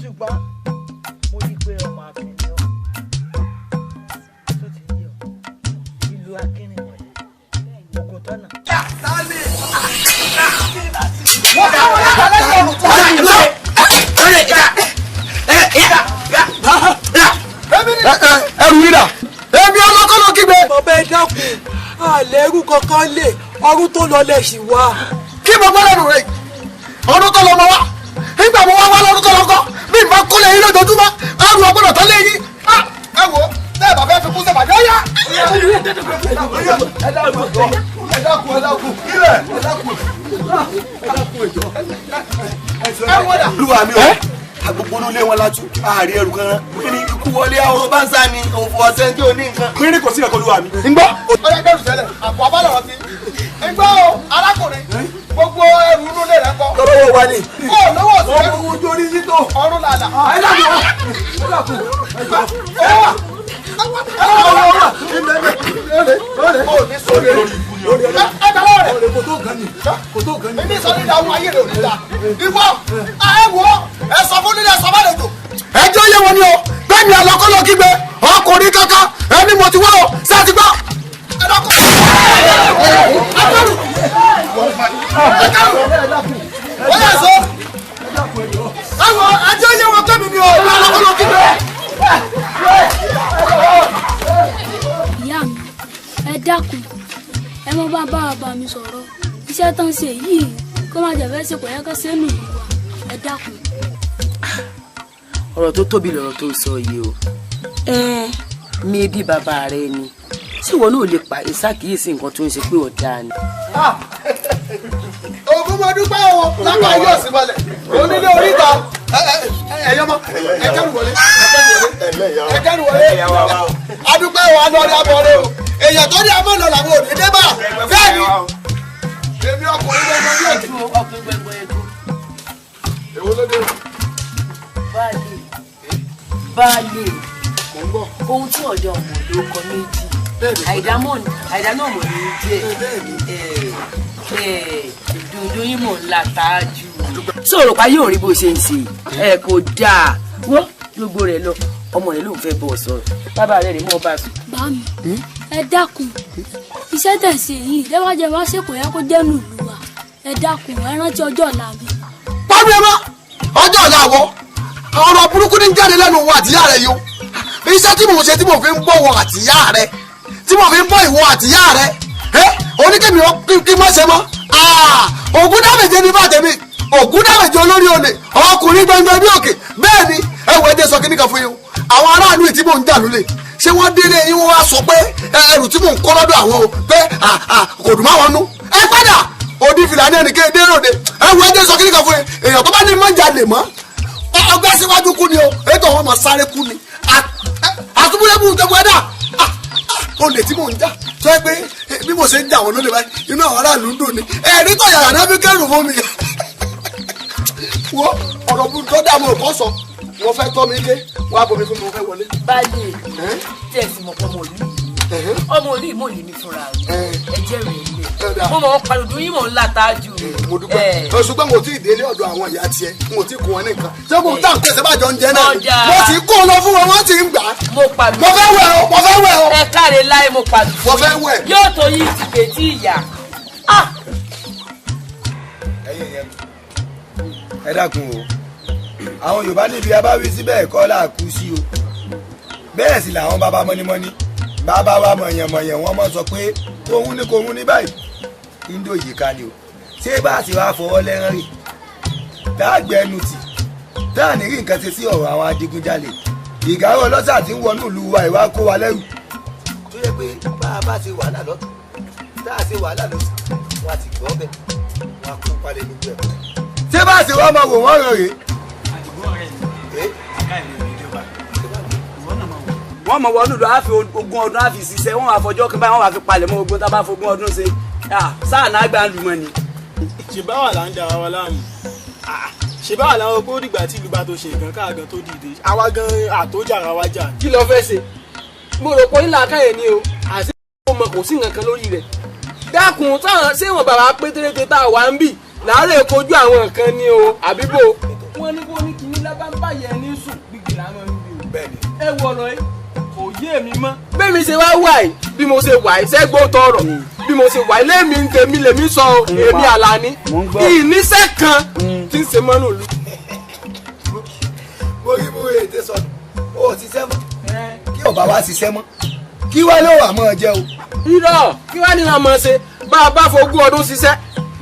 ṣùgbọ́n mo rí i pé ọmọ akin ni ọ́, tó ti yé ọ, ìlú akínrìnwọ̀lẹ̀ ogun tọ́nà. Ẹrù rírà èmi ọlọ́kọ́lọ́ kígbe. Bàbá, ẹ dákun, àlẹ́ ẹrú kankan lè ọdún tó lọ lẹ̀ sí wa. Kí mo gbọ́dọ̀ nù rẹ̀ ọdún tó lọ mọ wá, nígbà mo wá wá lọ́dún tó lọ kọ́ bí n bá kó lè yín lójoojúmọ́, ẹrù ọgbọ́dọ̀ tó lé yín. Ẹ wo, tẹ́ ẹ bá fẹ́ fi kú sẹ́fà yóò yá. Ẹ dákun, ẹ dákun, ẹ dákun, ilẹ̀, ẹ dákun, ẹ dákun, ẹjọ. Ẹ wọ́dà. Olúwa mi o, agbogbo ilé wọn látú àárí ẹrù kan kí ni ikú wọlé àwọn bá ń sá ni òfò ọ̀sẹ̀ tí ò ní nǹkan. Pínrín kò sí ẹ̀kọ́, olúwa mi. Ń gbọ́. Ọ̀rẹ́ kẹrù sẹ́lẹ̀ àpò abálọ̀rọ̀ ti. Ń gbọ́ o, arákùnrin, gbogbo ẹrù inú ilé rẹ̀ ń kọ́. Lọ́wọ́ wa ni. Kó o lówó sí ẹrù. Owó ojú orí sí tó. Ọrùn làlà. Ẹ dákun, ẹ dákun, ẹ jọ. Ẹ wà. Ẹjọ́ yé wọn ni o, bẹ́ẹ̀ ni ọlọ́kọ́lọ́ kígbe ọkùnrin kankan ẹni mo ti wá o, ṣé ẹ ti gbọ́. Wọ́n yà sọ. Ẹ̀wọ̀n ẹjọ́ yé wọn kẹ́mi ni o, ọlọ́kọ́lọ́ kígbe. Ìyá mi, ẹ dákun, ẹ mọ bá bàbá mi sọ̀rọ̀, iṣẹ́ tó ń ṣe yìí kó má jẹ́ fẹ́ ṣe kò yẹ kó ṣe nù wá, ẹ dákun. Ọ̀rọ̀ tó tóbi lọ̀rọ̀ tó sọ yìí o. Ẹ mi bí bàbá rẹ ni, tí ìwọ náà lè pa ìṣàkíyèsí nǹkan tó ń ṣe pé ọ̀dà ni. Ògùn mo dúpẹ́ o, lápá yóò sì balẹ̀ onílé oríta ẹ̀yọ́mọ ẹ̀kẹ́rù wọlé, ẹ̀kẹ́rù wọlé, adúpẹ́ o, alọ́ọ̀rẹ́ abọ́rẹ́ o, èèyàn tó ní amọ̀nà làwọn ò ní dé bá bẹ́ẹ̀ ni èmi ọkùnrin gbẹngbẹ bí òtún. Ọkùnrin gbẹngbẹ ẹdùn. Èwo ló dé o? Baálé, baálé, ohun tí ọ̀dọ́ ọmọ ló kọ méjì, àìdá náà mọ̀ ní jẹ́ dundun yín mọ̀ ńlá táájú. Sọ̀rọ̀ pa yóò rí bó ṣe ń ṣe ẹ kò dáa, wọ́n gbogbo rẹ̀ lọ, ọmọ rẹ̀ ló ń fẹ́ bọ̀ sọ̀rọ̀, bàbá rẹ̀ rè mọ́ bá sùn. Bá mi, ẹ dákun, iṣẹ́ tẹ̀ ṣe yìí lẹ́wájẹ́ wá ṣe kò yẹ kó jẹ́ nùlù wa, ẹ dákun, ẹ rántí ọjọ́ ọ̀la mi. Pàmì ẹ mọ́ ọjọ́ ọ̀la wọ ọ̀rọ̀ burúkú ní jáde lẹ́nu wa àtìyá rẹ̀ yìí o, iṣẹ́ tí mò ń ṣe tí mò fi ń bọ̀ wọ àtìyá rẹ̀, tí mò fi ń bọ̀ ìwọ àtìyá rẹ̀, ẹ oníkèmí kí má ṣe mọ́. Ògùn dàbẹ̀jẹ̀ ní bàtẹ̀mí, ògùn dàbẹ̀jẹ̀ olórí olè, ọkùnrin gbẹngbẹ bí òkè. Bẹ́ẹ̀ ni ẹ wọ ẹdẹ sọ kíní kan fún yín o, àwọn aráàlú tí mò ń jà lólè, ṣé wọ́n délé yín wọ́n wá sọ pé ẹrù tí mò ń kọ́ lọ́dọ̀ àwọn o pé kò dùn máwọn nú? Ẹ padà òdi fìlà ní ẹnìkan dé ròde. Ẹ wọ ẹdẹ sọ kíní kan fún yín, èèyàn tó bá ní mọ́jà lè mọ́ ọgbẹ́ síwájú kú ni o, ètò àwọn ọmọ sáré kú ni àtúbúlẹ́bù tó gbẹ́dà olè tí mò ń jà tó yẹ pé bí mo ṣe ń jà wọn lólè báyìí inú àwọn aráàlú ń dùn ni ẹ̀rí tó yàrá náà fi kẹ́rù fún mi. Wo ọ̀rọ̀ bu tó dààmú ọ̀kọ́ sọ, wọ́n fẹ́ tọ́ mi dé, wọ́n á bomi fún mi, wọ́n fẹ́ wọlé. Baálé, tí ẹ sì mọ̀ pé ọmọ ìlú yìí, ọmọ ìlú yìí mò ń lé mi fúnra rẹ̀, ẹ jẹ́ rẹ̀ ilé mo mọ̀ ọ́n pariwo yín mò ń látàájú. Mo dúpẹ́, ṣùgbọ́n mo ti délé ọ̀dọ̀ àwọn ìyá tiẹ̀, mo ti kó wọn ní nǹkan ṣé mo tá nǹkan ṣe bá jọ ń jẹ náà, mo ti kó lọ fún wọn, wọ́n ti ń gbà. Mo pàlù. Mo fẹ́ wẹ̀ o, mo fẹ́ wẹ̀ o. Ẹ káre láì, mo pàlù. Mo fẹ́ wẹ̀. Yóò tó yí ìtìpé tí ìyá. Ẹ̀yin yẹn, ẹ dákun o, àwọn Yorùbá níbi abáwí síbẹ̀ kọ́ là kú sí o, bẹ́ẹ̀ sì làwọn bàbá mọ́nímọ́ní bàbá wa mọ̀yànmọ̀yàn wọ́n mọ̀ sọ pé kòhún ní kòhún ní báyìí ndó yìí ká ni o, ṣé bá a ti wá fọwọ́ lẹ́rán rè tá a gbẹ ẹnu tì tá a ní rí nǹkan ṣe sí ọ̀rọ̀ àwọn adigunjalè ìgárá ọlọ́ṣà tí ń wọnú ìlú wa ìwà kó wa lẹ́rù. Tó yẹ pé bá a bá ṣe wàhálà lọ́tún tá a ṣe wàhálà lọ́sùn wọn a ti gbọ́ bẹ́ẹ̀ wọn a kó palẹ̀ gbogbo ẹ̀. Ṣé bá a ṣe wá máa wò wọ́n rẹ̀ rè. Àdìgún ọ̀rẹ́ mi, àká ìlú ìjọba wọ́n mọ̀ wọnú lọ àfi ogún ọdún àfi ṣiṣẹ́, wọ́n wà fọjọ́ kan báyìí wọ́n wà fi palẹ̀ mọ́ ogun tá a bá fogún ọdún ṣe sáà náà gbà ń lù mọ́ ni. Ṣe báwa là ń da wa láàmú, ṣe báwa làwọn kó dìgbà tí ìlú bá tó ṣe nǹkan káàgán tó dìde, àwa gan àtòjà ara wa jà. Kí ló fẹ́ ṣe? Mo rò pé nílà káyẹ̀ ni o, àti ó mọ kò sí nǹkan kan lórí rẹ̀. Dákun, táwọn ṣé wọn bàbá pétérété tá a wà ń bì Láàárẹ̀ kojú àwọn nǹkan ni o àbíbò. Wọ́n ní kó ní kíní lábàbáyé ní sùn gbígbì làwọn ń bí o. Bẹ́ẹ̀ni. Ẹ wọ ọ̀rọ̀ yìí kò yé mi mọ́. Bẹ́ẹ̀ mi ṣe wá wà yìí bí mo ṣe wà yìí sẹ́gbó tọrọ bí mo ṣe wà yìí lémi ń tèmi lèmi sọ o èmi Àlàní ìníṣẹ́ kan tí ń ṣe mọ́nù lu. Mo rí mo ètè sọnù o ò ṣiṣẹ́ mọ́ kí ọba wa ṣiṣẹ́ mọ́ kí wá ló wà mọ́ ọ jẹ́ o. Irọ́ kí wá ní wọn mọ̀ ṣe bá a bá fogún ọdún ṣiṣẹ́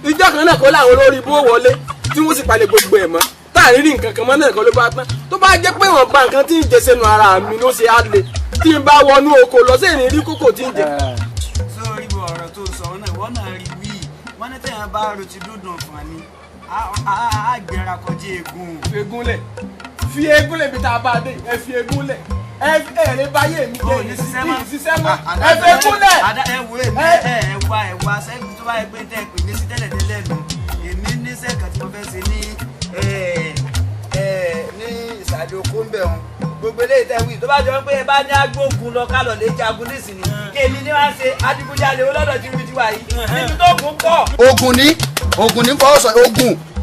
ìjọ kan náà kọ́ láwọn olórí ibú wọlé tí wọ́n sì palẹ̀ gbogbo ẹ̀ mọ́ táàrí rí nǹkan kan mọ́ náà kọ́ ló bá tán tó bá jẹ́ pé wọ́n ba nǹkan tí ń jẹ sẹ́nu ara mi ló ṣe á le tí n bá wọnú oko lọ sí ìrìn rí kókò tí ń jẹ. Sórí bó ọ̀rọ̀ tó sọ náà ìwọ náà rí wí wọ́n ní tẹ̀yàn bá ro ti dúndùn fún ni á gbéra kọjá eegun. Fi eegun lẹ̀ fi eegun lẹ̀ bí tá a bá dé ẹ fi eegun lẹ̀ ẹ ẹ lè báyé mi jẹ ìṣiṣẹ́ mọ́ ẹ fi eegun lẹ̀. Ẹ wo èmi ẹ wá ẹ wá sẹ́yìn tó bá yẹ pé tẹ́ ẹ pè mí sí tẹ́lẹ̀ tẹ́lẹ̀ nù èmi níṣẹ́ kan tí mo fẹ́ ṣe ní ní ìsàlẹ̀ oko ń bẹ̀ wọn gbogbo eléyìí tẹ́ wí tó bá jọ pé ẹ bá ní agbógun lọ kálọ̀ lè jagun nísìnyí kí èmi ní wá ṣe adigunjalè olọ́dọ̀ tí wí ti wà yìí níbi tó kún pọ̀. Ogun ní fọwọ́ sọ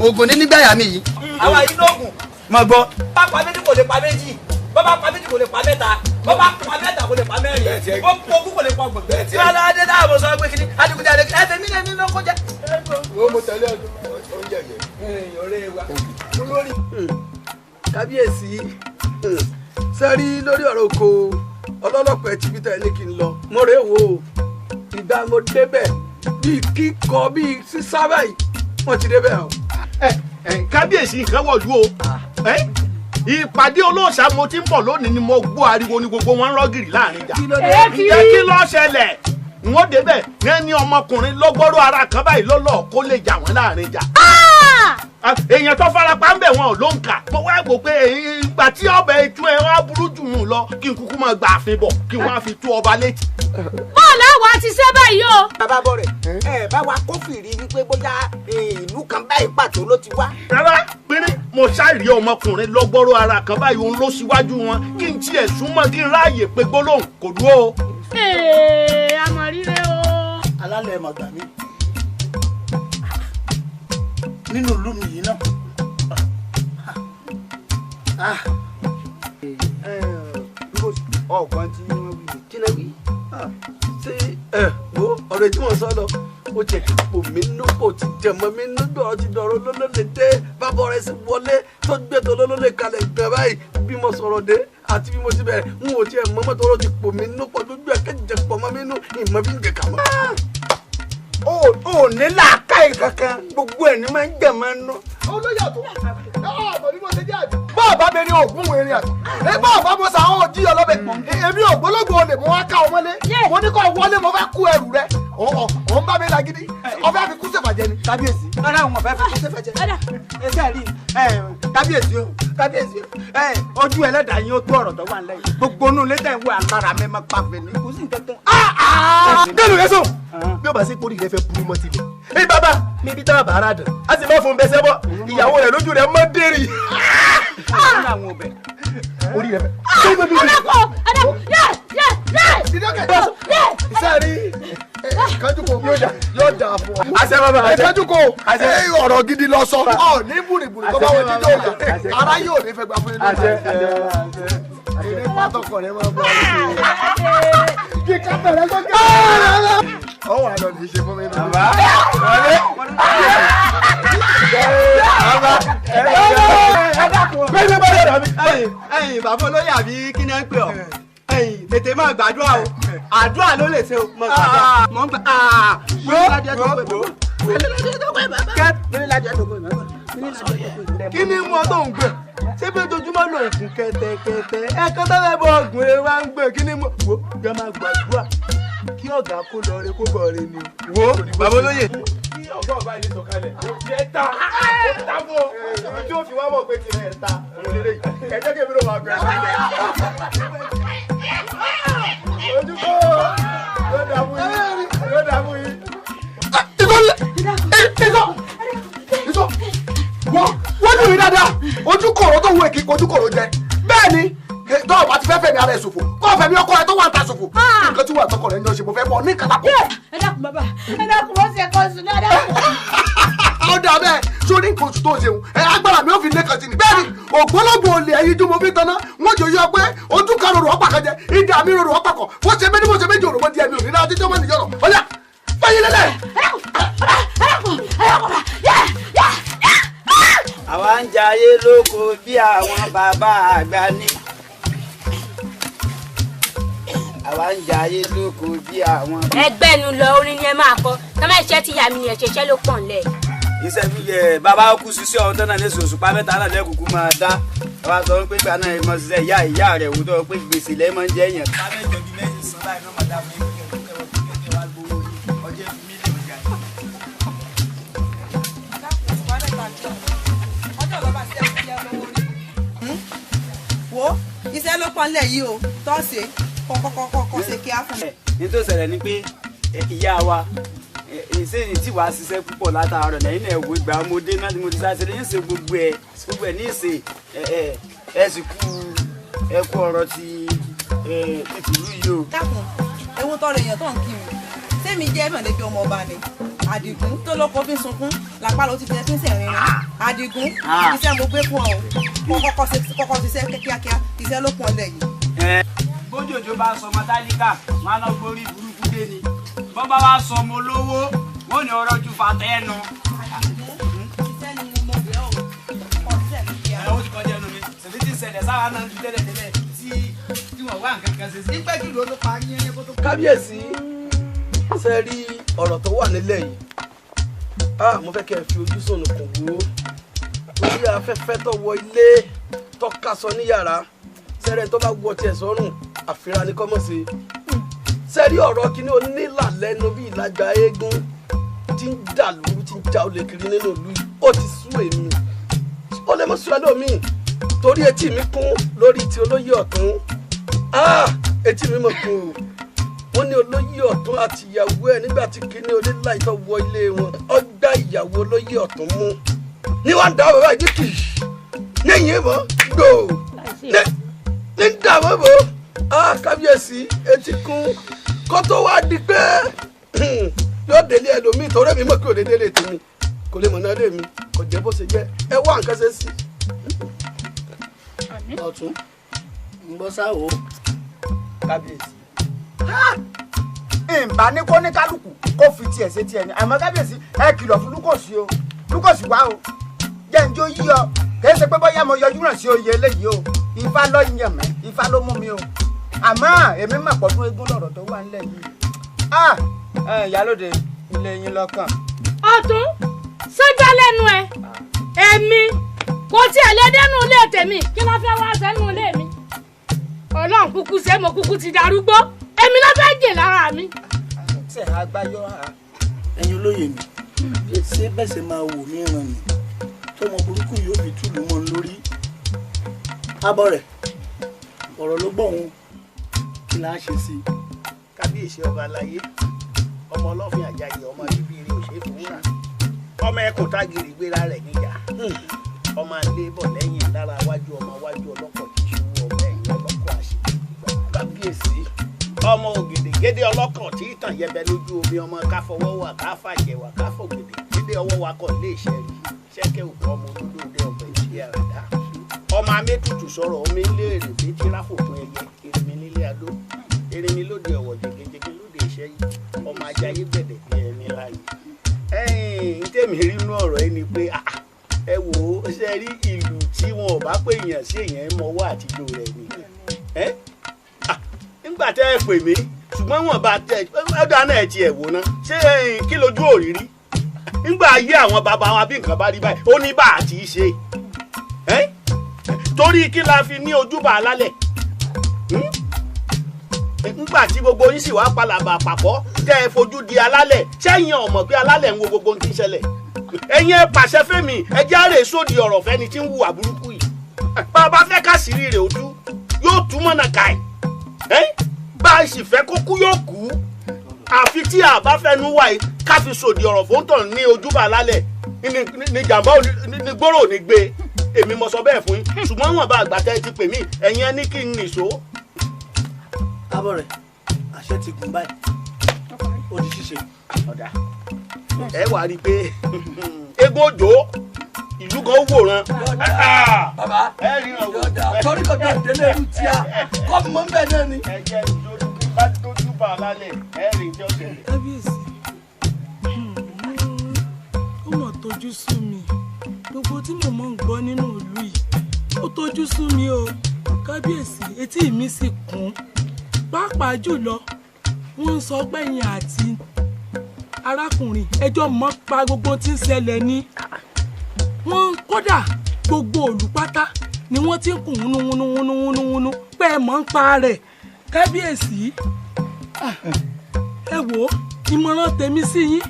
ogun ní nígbàyà mi yìí. Àwa yìí lóògùn. Mo gbọ́. Bá pa méjì kò lè pa méjì bó bá pa méjì kò lè pa mẹ́ta bó bá pa mẹ́ta kò lè pa mẹ́rin bó pa ogún kò lè pa ọgbọ̀n. Tí wọ́n lọ́wọ́ dé náà mo sọ pé kí ni adigunjalè ẹ fẹ́ mí lẹ́nu ló kó jẹ. Wo mo tẹ̀lé oúnjẹ yẹn. Ọ̀rẹ́ wa olórí. Kábíyèsí sẹ́rí lórí ọ̀rọ̀ oko ọlọ́lọ́pẹ́ tí peter ní kí n lọ mo rè wò ó ìgbà mo débẹ̀ bíi kíkọ bíi sísá báyìí wọ́n ti débẹ̀ o. Kábíyèsí nǹkan wọ̀lú o ìpàdé olóòṣà mo ti ń bọ̀ lónìí ni mo gbọ́ ariwo ni gbogbo wọn ń rọ́gìrì láàrin ìjà ǹjẹ́ kí ló ṣẹlẹ̀ n ó débẹ̀ ní ẹni ọmọkùnrin lọ́gbọ́rọ̀ ara kan báyìí lọ́lọ́ kó lè jà wọ́n láàrin ìjà èèyàn tó farapa ń bẹ̀ wọn ò ló ń kà mo wá gbọ́ pé ìgbà tí ọbẹ̀ ètò ẹ̀ wá burú jù mú lọ kí n kúkú máa gbà àfin bọ̀ kí wọ́n á fi tú ọba létí. Bọ́ọ̀lù àwa ti ṣe báyìí o. Bàbá bọ̀ rẹ̀ ẹ bá wa kófìrí wípé bóyá ìlú kan báyìí pàtó ló ti wá. Rárá pínrín mo ṣàìrí ọmọkùnrin lọ́gbọ́rọ̀ ara kan báyìí òun ló síwájú wọn kí n tiẹ̀ súnmọ́ kí n ráàyè pé gbólóhùn kò dúró o. Ee àmọ̀ rírẹ́ o. Alálẹ̀ mọ̀ gbà mí nínú ìlú mi yìí náà. Ọ̀gbọ́n tí wọ́n wí ni. Kí ló wí? Ṣé ẹ wo ọ̀rọ̀ tí wọ́n sọ lọ ó jẹ́ kí pò mí nú kò ti jẹ̀mọ́ mi nú gbọ̀rọ̀ ti dọ̀rọ̀ lólólè dé bàbá rẹ̀ sì wọlé tó gbé tó lólólè kalẹ̀ gbẹ báyìí bí mo sọ̀rọ̀ dé àti bí mo ti bẹ̀rẹ̀ n ò tiẹ̀ mọ́ mọ́tò ọ̀rọ̀ ti pò mí nú pọ̀ gbogbo ẹ̀ kẹ́jẹ̀ pọ̀ mọ́ mi nú ìmọ̀ bí ń jẹ kà mọ́. O ní làákàyè kankan gbogbo ẹ̀ ní máa ń jẹ̀ máa ń nú. Olóyè àtọ́ ọmọ bí mo ṣe jẹ́ àjò. Bọ́ọ̀ bá mi ní ògùn erin àtọ̀. Bọ́ọ̀ bá mo sàwọn òjì ọlọ́bẹ̀. Èmi ògbólógbò olè mo wá ká ọmọlé. Mo ní kó wọlé mo fẹ́ kú ẹrù rẹ. Ò ń bá mi lagídí. Ọfẹ́ fi kú ṣèfàjẹ ni. Kábíyèsí. Rárá òun ọ̀fẹ́ fi kú ṣèfàjẹ. Ẹ ṣe rí kábíyèsí o kábíyèsí o. Ojú ẹlẹ́dàá yín ó tó ọ̀rọ̀ tó wà nílẹ̀ yìí. Gbogbo inú ilé tẹ̀ ń wọ alára mi máa pa fèmí. Kò sí nǹkan kan. Dẹ́nu rẹ sùn. Bí o bá sí kórìí rẹ fẹ́ burú mọ́ tilẹ̀. Ẹ bàbá mi bí táwọn bàárà dùn. A sì máa fún bẹsẹ̀ bọ̀. Ìyàwó rẹ̀ lójú rẹ̀ mọ́ dérì. Orí rẹ fẹ́. Ọ̀dàpọ̀ ọ̀dàpọ̀ yẹ yẹ yẹ. Sẹ́ẹ̀rí ìkájúkò yóò dà fún ọ. Àṣẹ bàbá àṣẹ. Ìkájúkò ọ̀rọ̀ gidi lọ sọ. Ọ ní bùrìbùrì kọ́ bá wọn jíjọ́ òyà. Ara yóò ní fẹ́ gbà fún inú. Eré pátọ́kọ̀ rẹ máa ń bọ̀. Kí ká bẹ̀rẹ̀ sókè. Ọwọ́ àlọ́ ní í ṣe fún mi. Bàbá Ẹ̀yin bàbá olóyè àbí kí ni ẹ ń pè ọ́? Ẹ̀yin tètè máa gbàdúrà o. Àdúrà ló lè ṣe o. Mo gbàdúrà. Mo ń gbà. Kí ni mo tó ń gbé? Ṣé bí ojoojúmọ́ ló ń kún kẹ́tẹ́kẹ́tẹ́? Ẹ̀kan tó fẹ́ bọ ọ̀gùn ẹ wá ń gbé. Kí ni mo wò? Jẹ́ máa gbàdúrà kí ọ̀gá kó lọ re kó bọ̀ re ni. Wo bàbá olóyè. Kí ọ̀gá ọba ilé sọ̀kalẹ̀ ó jẹ́ ta ó ta fún ọ ibi tí ó fi wá mọ̀ pé tirẹ̀ ẹ̀ ta òun lè ẹ jẹ́ kí èmi ló máa gbẹ. Ojúkọ́ yóò dààmú yìí yóò dààmú yìí. Ìtọ́ ìtọ́ wọ́n dùn mí dáadáa ojú kòrò tó wù èkì ojú kòrò jẹ bẹ́ẹ̀ ni tọ́ ọba ti fẹ́ fẹ̀mí ara ẹ̀ ṣòfò kọ́ fẹ̀mí ọkọ rẹ tó wà ń ta ṣòfò nǹkan tí wà tọkọ rẹ ń jọ ṣe mo fẹ́ bọ̀ ní kàtàkùn. Ẹ dákun bàbá ẹ dákun bó ṣe kọ́ sùn náà dákun. Ó dà bẹ́ẹ̀ sórí nǹkan oṣù tó ń ṣeun ẹ agbára mi ò fi lẹ́kàn sí ni. Bẹ́ẹ̀ ni ògbólógbò olè ẹyin tí mo fi tanná wọ́n jò yọ pé ojú kan rorò ọ̀pá kan jẹ ìdá mi rorò ọ̀pá kan bó ṣe méjì bó ṣe méjì òròmọ díẹ̀ mi ò ní náà títí ọmọ nìyọ̀rọ̀ ọ̀yà fẹ́yìn lẹ́lẹ̀. Àwa ń jayé lóko bí àwọn bàbá àgbà ní. Àwa ń jayé lóko bí àwọn. Ẹgbẹ́ nu lọ orin ni ẹ máa kọ tọ́mọ iṣẹ́ tí ìyá mi ni ẹ̀ṣẹ̀ṣẹ̀ ló pọ̀ ńlẹ̀. Iṣẹ́ fi yẹ bàbá kú sísẹ́ ọ̀hún tán náà ní oṣù pa mẹ́ta náà lẹ́kùnkùn máa dá. Bàbá sọ pé gbà náà mọ ṣiṣẹ́ ìyá ìyá rẹ̀ wò tó pé gbèsè lẹ́ máa ń jẹ́ yẹn. Wo iṣẹ́ ló pọ̀ ńlẹ̀ yìí o tó ṣe kọ́kọ́kọ́kọ́ ṣe kí á fún mi. Ní tó ṣẹlẹ̀ ni pé ìyá wa ìṣèyìn tí wàá ṣiṣẹ́ púpọ̀ látàárọ̀ lẹ́yìn náà wo ìgbà ọmọdé náà ni mo ti sáré ní ìṣe gbogbo ẹ̀ ní ìṣe ẹ sì kú ẹ kú ọ̀rọ̀ ti tìlú yìí o. Dákun ewu tọrọ èèyàn tó ń kí mi sẹ́mi jẹ́ mọ̀lẹ́bí ọmọ ọba ni Àdìgún tó lọ́kọ fi ń sunkún làpá ló ti tẹ fi ń sẹ̀rin rẹ̀ Àdìgún iṣẹ́ mo gbé fún ọ kọ́kọ́ ṣiṣẹ́ kíákíá iṣẹ́ ló pọ̀ ńlẹ̀ yìí. Bójòjò bá sọmọ tálíkà wọn á lọ gbórí burúkú dé ni bọ́n bá wá sọmọ olówó wọn ò ní ọ̀rọ̀ ju fàtẹ́ ẹnu. Iṣẹ́ ni mo mọ̀ bẹ́ẹ̀ o kọ́ ṣiṣẹ́ mi kíá. Ẹ ó ti kọjá ẹnu mi ṣèbí tí ń ṣẹlẹ̀ sáwa náà ju tẹ́lẹ̀ tẹ́lẹ̀ tí wọ́n wá nǹkan kan ṣe sí. Nígbà jùlọ ló parí yẹn kó tó. Kábíyèsí ṣe rí ọ̀rọ̀ tó wà nílẹ̀ yìí, mo fẹ́ kẹ́ ẹ fi ojú sùnùkùn wò ó torí afẹ́fẹ́ tó wọ ilé tó kásọ ní yàrá sẹ́rẹ̀ tó bá wọ tiẹ̀ sọ́rùn àfihàn ni kọ́mọ̀ sí. Sẹ́rí ọ̀rọ̀ kínní onílà lẹ́nu bí ìlàjà eégún tí ń dà lóru tí ń já olè kiri nínú ìlú yìí ó ti sú èmi ó lè mọ́ sú ẹlòmíì torí etí mi kún lórí ti olóyè ọ̀tún, etí mi mọ̀ kún o. Wọ́n ní olóyè ọ̀tún àti ìyàwó ẹ̀ nígbà tí kínní onílà ìtọ́ wọ ilé wọn ó gbá ìyàwó olóyè ọ̀tún mú ní wọ́n ń dá bàbá yìí kì í níyìn mọ́ gbò ní ń dà mọ́ bò á. Kábíyèsí etí kún kó tó wá di pé yóò délé ẹlòmíì torí mi mọ̀ kí òde délé tèmi kò lè mọ̀ náà lé mi kò jẹ́ bó ṣe jẹ́ ẹ wá nǹkan ṣe sí. Ọ̀tún ń bọ́ sáwọ́. Kábíyèsí ìbá ní kó ní kálukú kó fi tiẹ̀ ṣe tiẹ̀ ni àmọ́ kábíyèsí ẹ kìlọ̀ fún Lúkòsí o Lúkòsí wá o jẹ́ njó yí ọ kìí ṣe pé bóyá mo yọjú ràn sí oyè eléyìí o Ifá ló yàn mí Ifá ló mú mi o àmọ́ èmi mà pọ̀ fún eégún lọ̀rọ̀ tó wà nílẹ̀ yìí. Ìyálóde ilé yín lọ́kàn. Ọ̀tún sọ́jà lẹ́nu ẹ̀ èmi kò tiẹ̀ lé dénú ilé tèmi kí ló fẹ́ wá sẹ́nu ilé mi Ọlọ́run kúkú ṣe mo kúkú ti darúgbó èmi ló fẹ́ jè lára mi. Ẹ̀yin olóyè mi ṣé bẹ́ẹ̀ ṣe máa wò mí ràn mí tọmọ burúkú yóò fi túlù mọ́ lórí abọ́ rẹ̀ ọ̀rọ̀ ló gbọ́ òun kí là á ṣe sí i. Kábíyèsí ọba aláyé ọmọ ọlọ́fin àjàyè ọmọ bíbí eré òṣèré fòwúrà ọmọ ẹkùn tágìrì gbéra rẹ̀ níjà ọmọ alẹ́ bọ̀ lẹ́yìn lára wájú ọmọ wájú ọlọ́kọ̀ tí ṣubú ọmọ ẹ̀yìn ọlọ́kọ̀ àṣìkò kábíyèsí ọmọ ògèdègédé ọlọ́kàn tí ìtàn yẹbẹ lójú omi ọmọ káfọwọ́ wà káfàjẹwà káfọ̀gèdè gédé ọwọ́ wa kọ̀ lé ìṣẹ́rí ṣẹ́kẹ́ òkú ọmọ olólóde ọ̀bẹ ìṣe àràdá ọmọ amétutù sọ̀rọ̀ omi léèrè pé tíráfò fún ẹyẹ erinmi nílé adó erinmi lóde ọ̀wọ̀ jẹgẹjẹgẹ lóde ìṣẹ́yí ọmọ ajayé gbẹ̀dẹ̀ bí ẹni láàyè. Ẹ̀yin tèmi rí inú ọ̀rọ̀ yìí ni pé ẹ wò ó ṣe rí ìlú tí wọn ò bá pè yàn sí èèyàn mọ́wọ́ àtijọ́ rẹ̀ ni nígbà tẹ́ ẹ pè mí ṣùgbọ́n wọn bá tẹ ọ̀dà náà ẹ tiẹ̀ wò ná ṣé kí lójú òrírí nígbà ayé àwọn bàbá wa bí nǹkan bá rí báyìí ó ní bá a ti ṣe torí kí la fi ní ojúbà alálẹ̀ nígbà tí gbogbo yín sì wá palàbà àpapọ̀ tẹ́ ẹ fojú di alálẹ̀ sẹ́yìn ọ̀mọ̀ pé alálẹ̀ ń wo gbogbo ohun tí ń ṣẹlẹ̀ ẹ̀yin ẹ pàṣẹ fẹ́mi ẹ jẹ́ àrè sódì ọ̀rọ̀ fẹ́ni tí ń hùwà burúkú yìí bàbá fẹ́ káṣírí rẹ̀ ojú yóò tú mọ́nà káì bá a sì fẹ́ kó kú yóò kú àfi tí a bá fẹ́nu wà yìí ká fi sòdì ọ̀rọ̀ fóńtọ̀ ní ojúbà alálẹ̀ ní jàǹbá ní gbòòrò ní gbé èmi mo sọ bẹ́ẹ̀ fún yín ṣùgbọ́n wọn bá àgbà tẹ́ ẹ ti pè mí ẹ̀yin ẹ ní kí n nìṣó. Abọ́ rẹ̀ àṣẹ ti gùn báyìí ó di ṣíṣe. Ọ̀dà. Ẹ wà rí i pé eégún òjò ìlú kan wòran. Bàbá torí kò tó délé ìlú tíá kọ́ mọ́ ń bẹ̀ náà ni. Ẹ jẹ́ ìdójú bá dójú bá a lálẹ́ ẹ rí ìjọ tẹ̀lé. Kábíyèsí, ó mọ̀ tójú sú mi, gbogbo tí mo mọ̀ ń gbọ́ nínú ìlú yìí ó tójú sú mi o. Kábíyèsí, etí mi sì kún, pàápàá jùlọ wọ́n ń sọ pé ẹ̀yin àti arákùnrin ẹjọ́ mọ́ pa gbogbo tí ń ṣẹlẹ̀ ní wọ́n, kódà gbogbo olùpátá ni wọ́n ti ń kùn wúnú wúnú wúnú wúnú wúnú pé ẹ mọ̀ ń pa rẹ̀. Kábíyèsí, ẹ wò ó, ìmọ̀ràn tèmi sí yín,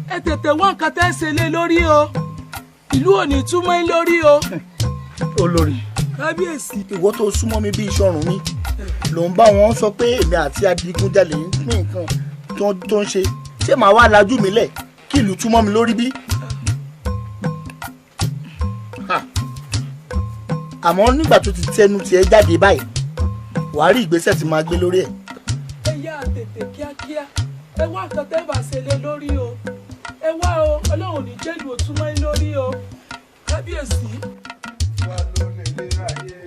ẹ tètè wá nǹkan tẹ́ ṣe lé lórí o, ìlú ò ní túmọ̀ yín lórí o. Olórí. Kábíyèsí. Ìwọ tó súnmọ́ mi bí iṣan ọrùn mi ló ń bá wọn sọ pé èmi àti adigunjalè ń pín nǹkan tó ń ṣe, ṣé màá wá lajú mi lẹ̀ kí ìlú túmọ̀ mi lórí bí? Àmọ́ nígbà tó ti tẹnu tiẹ̀ jáde báyìí, wàá rí ìgbésẹ̀ tí máa gbé lórí ẹ̀. Ẹ yá tètè kíákíá, ẹ wá nǹkan tẹ́ bá ṣe lé lórí o, ẹ wá o, Ọlọ́run ní jẹ́lu òtúmọ̀ yín lórí o. Kábíyèsí. Wà ló lè lè ráyè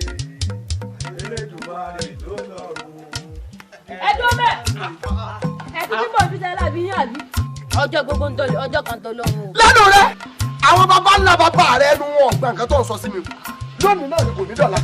Elédùmarè ló lọ́run. Ẹ dún bẹ́ẹ̀, ẹ kú tí mò ń fi sẹ́lá bí yín àbí. Ọjọ́ gbogbo ń tọ́lé, ọjọ́ kan tó lọ́run o. Lẹ́nu rẹ, àwọn bàbá ńlá bàbá rẹ ẹnu wọn ọ̀gbà nǹkan tó ń sọ sí mi lónìí náà ni kò ní dọ̀la.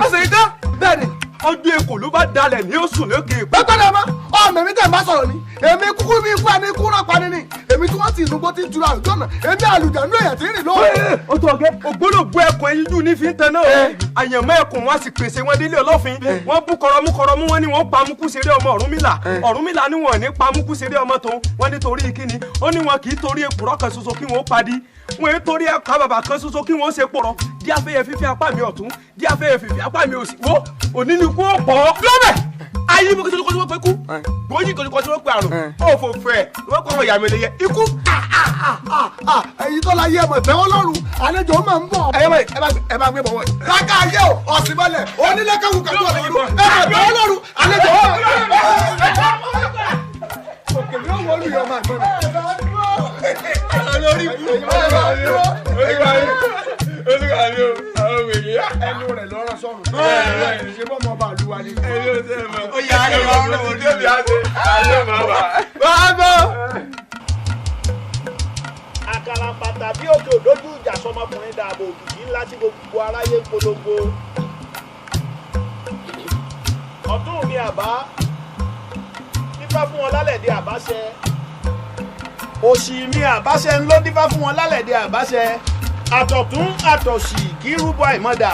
Ọ̀sẹ̀ yìí tán bẹ́ẹ̀ ni ọdún èkó ló bá dalẹ̀ ní oṣù lókè. Bẹ́ẹ̀ ni ọmọ ọmọ mi tẹ̀ ń bá sọ̀rọ̀ ni, èmi kúkú bí ikú ẹni kú rán pani ni, èmi tí wọ́n ti ìlú gbó ti ń tura àlùjọ náà, èmi àlùjànnú èèyàn ti ń rìn lóore. Ó tó ọgẹ́ ògbólógbó ẹkùn ẹyinjú ní fi ń tan náà, àyànmọ́ ẹkùn wọn sì pèsè wọn délé ọlọ́fin, wọ́n bú kọrọmú kọrọmú wọn ni wọ́n pa amúkú ṣeré ọmọ Ọ̀rúnmìlà, Ọ̀rúnmìlà ni wọ́n ní pa amúkú ṣeré ọmọ tòun, wọ́n ní torí kíni, ó ní wọn kì í torí èkùrọ́ kan ṣoṣo kí wọ́n padì, wọn èé torí ẹ̀ka bàbà kan ṣoṣo kí wọ́n ṣe pọ̀rọ̀, dí afẹ́yẹ fífi apá mi ọ̀tún, dí afẹ́yẹ fífi apá mi òsì, wo òní ni kú ó pọ̀. Lọ́bẹ̀ ayé mi kò tó wọ́n pé kú, gbòógì kò tó wọ́n pé àrùn, òfò fẹ̀ wọ́n kọ́ ọmọ ìyá mi lè yẹ ikú. Èyí tó la yé ẹmọ ìfẹ́ Ọlọ́run, àlejò máa ń bọ̀. Ẹ máa gbé bọ̀wọ̀ yìí. Láká ayé o, ọ̀sìn mọ́lẹ̀, onílé kẹ́wù kẹ́wù ọ̀lọ́run, ẹ máa gbé Ọlọ́run, àlejò ó. Òkè mi ò wọlé ìyá ọmọ àgbọn mi. Olórí ẹnu rẹ̀ lọ́rọ̀ sọ̀rọ̀ ṣe bọ́ ọmọ bàálù wa ni. Ó yà á yọ ọrùn òde mi àti àlẹ́ bàbá. Bàbá. Àkàrà pàtà bí òkè òdójú ìjà sọmọkùnrin dààbò òkìkí ńlá tí gbogbo aráyé ń polongo. Ọ̀tún mi àbá dífá fún wọn lálẹ́ dé àbáṣẹ. Òṣì mi àbáṣẹ ń ló dífá fún wọn lálẹ́ dé àbáṣẹ. Àtọ̀tún àtọ̀sì kì í rúbọ àìmọ̀dà.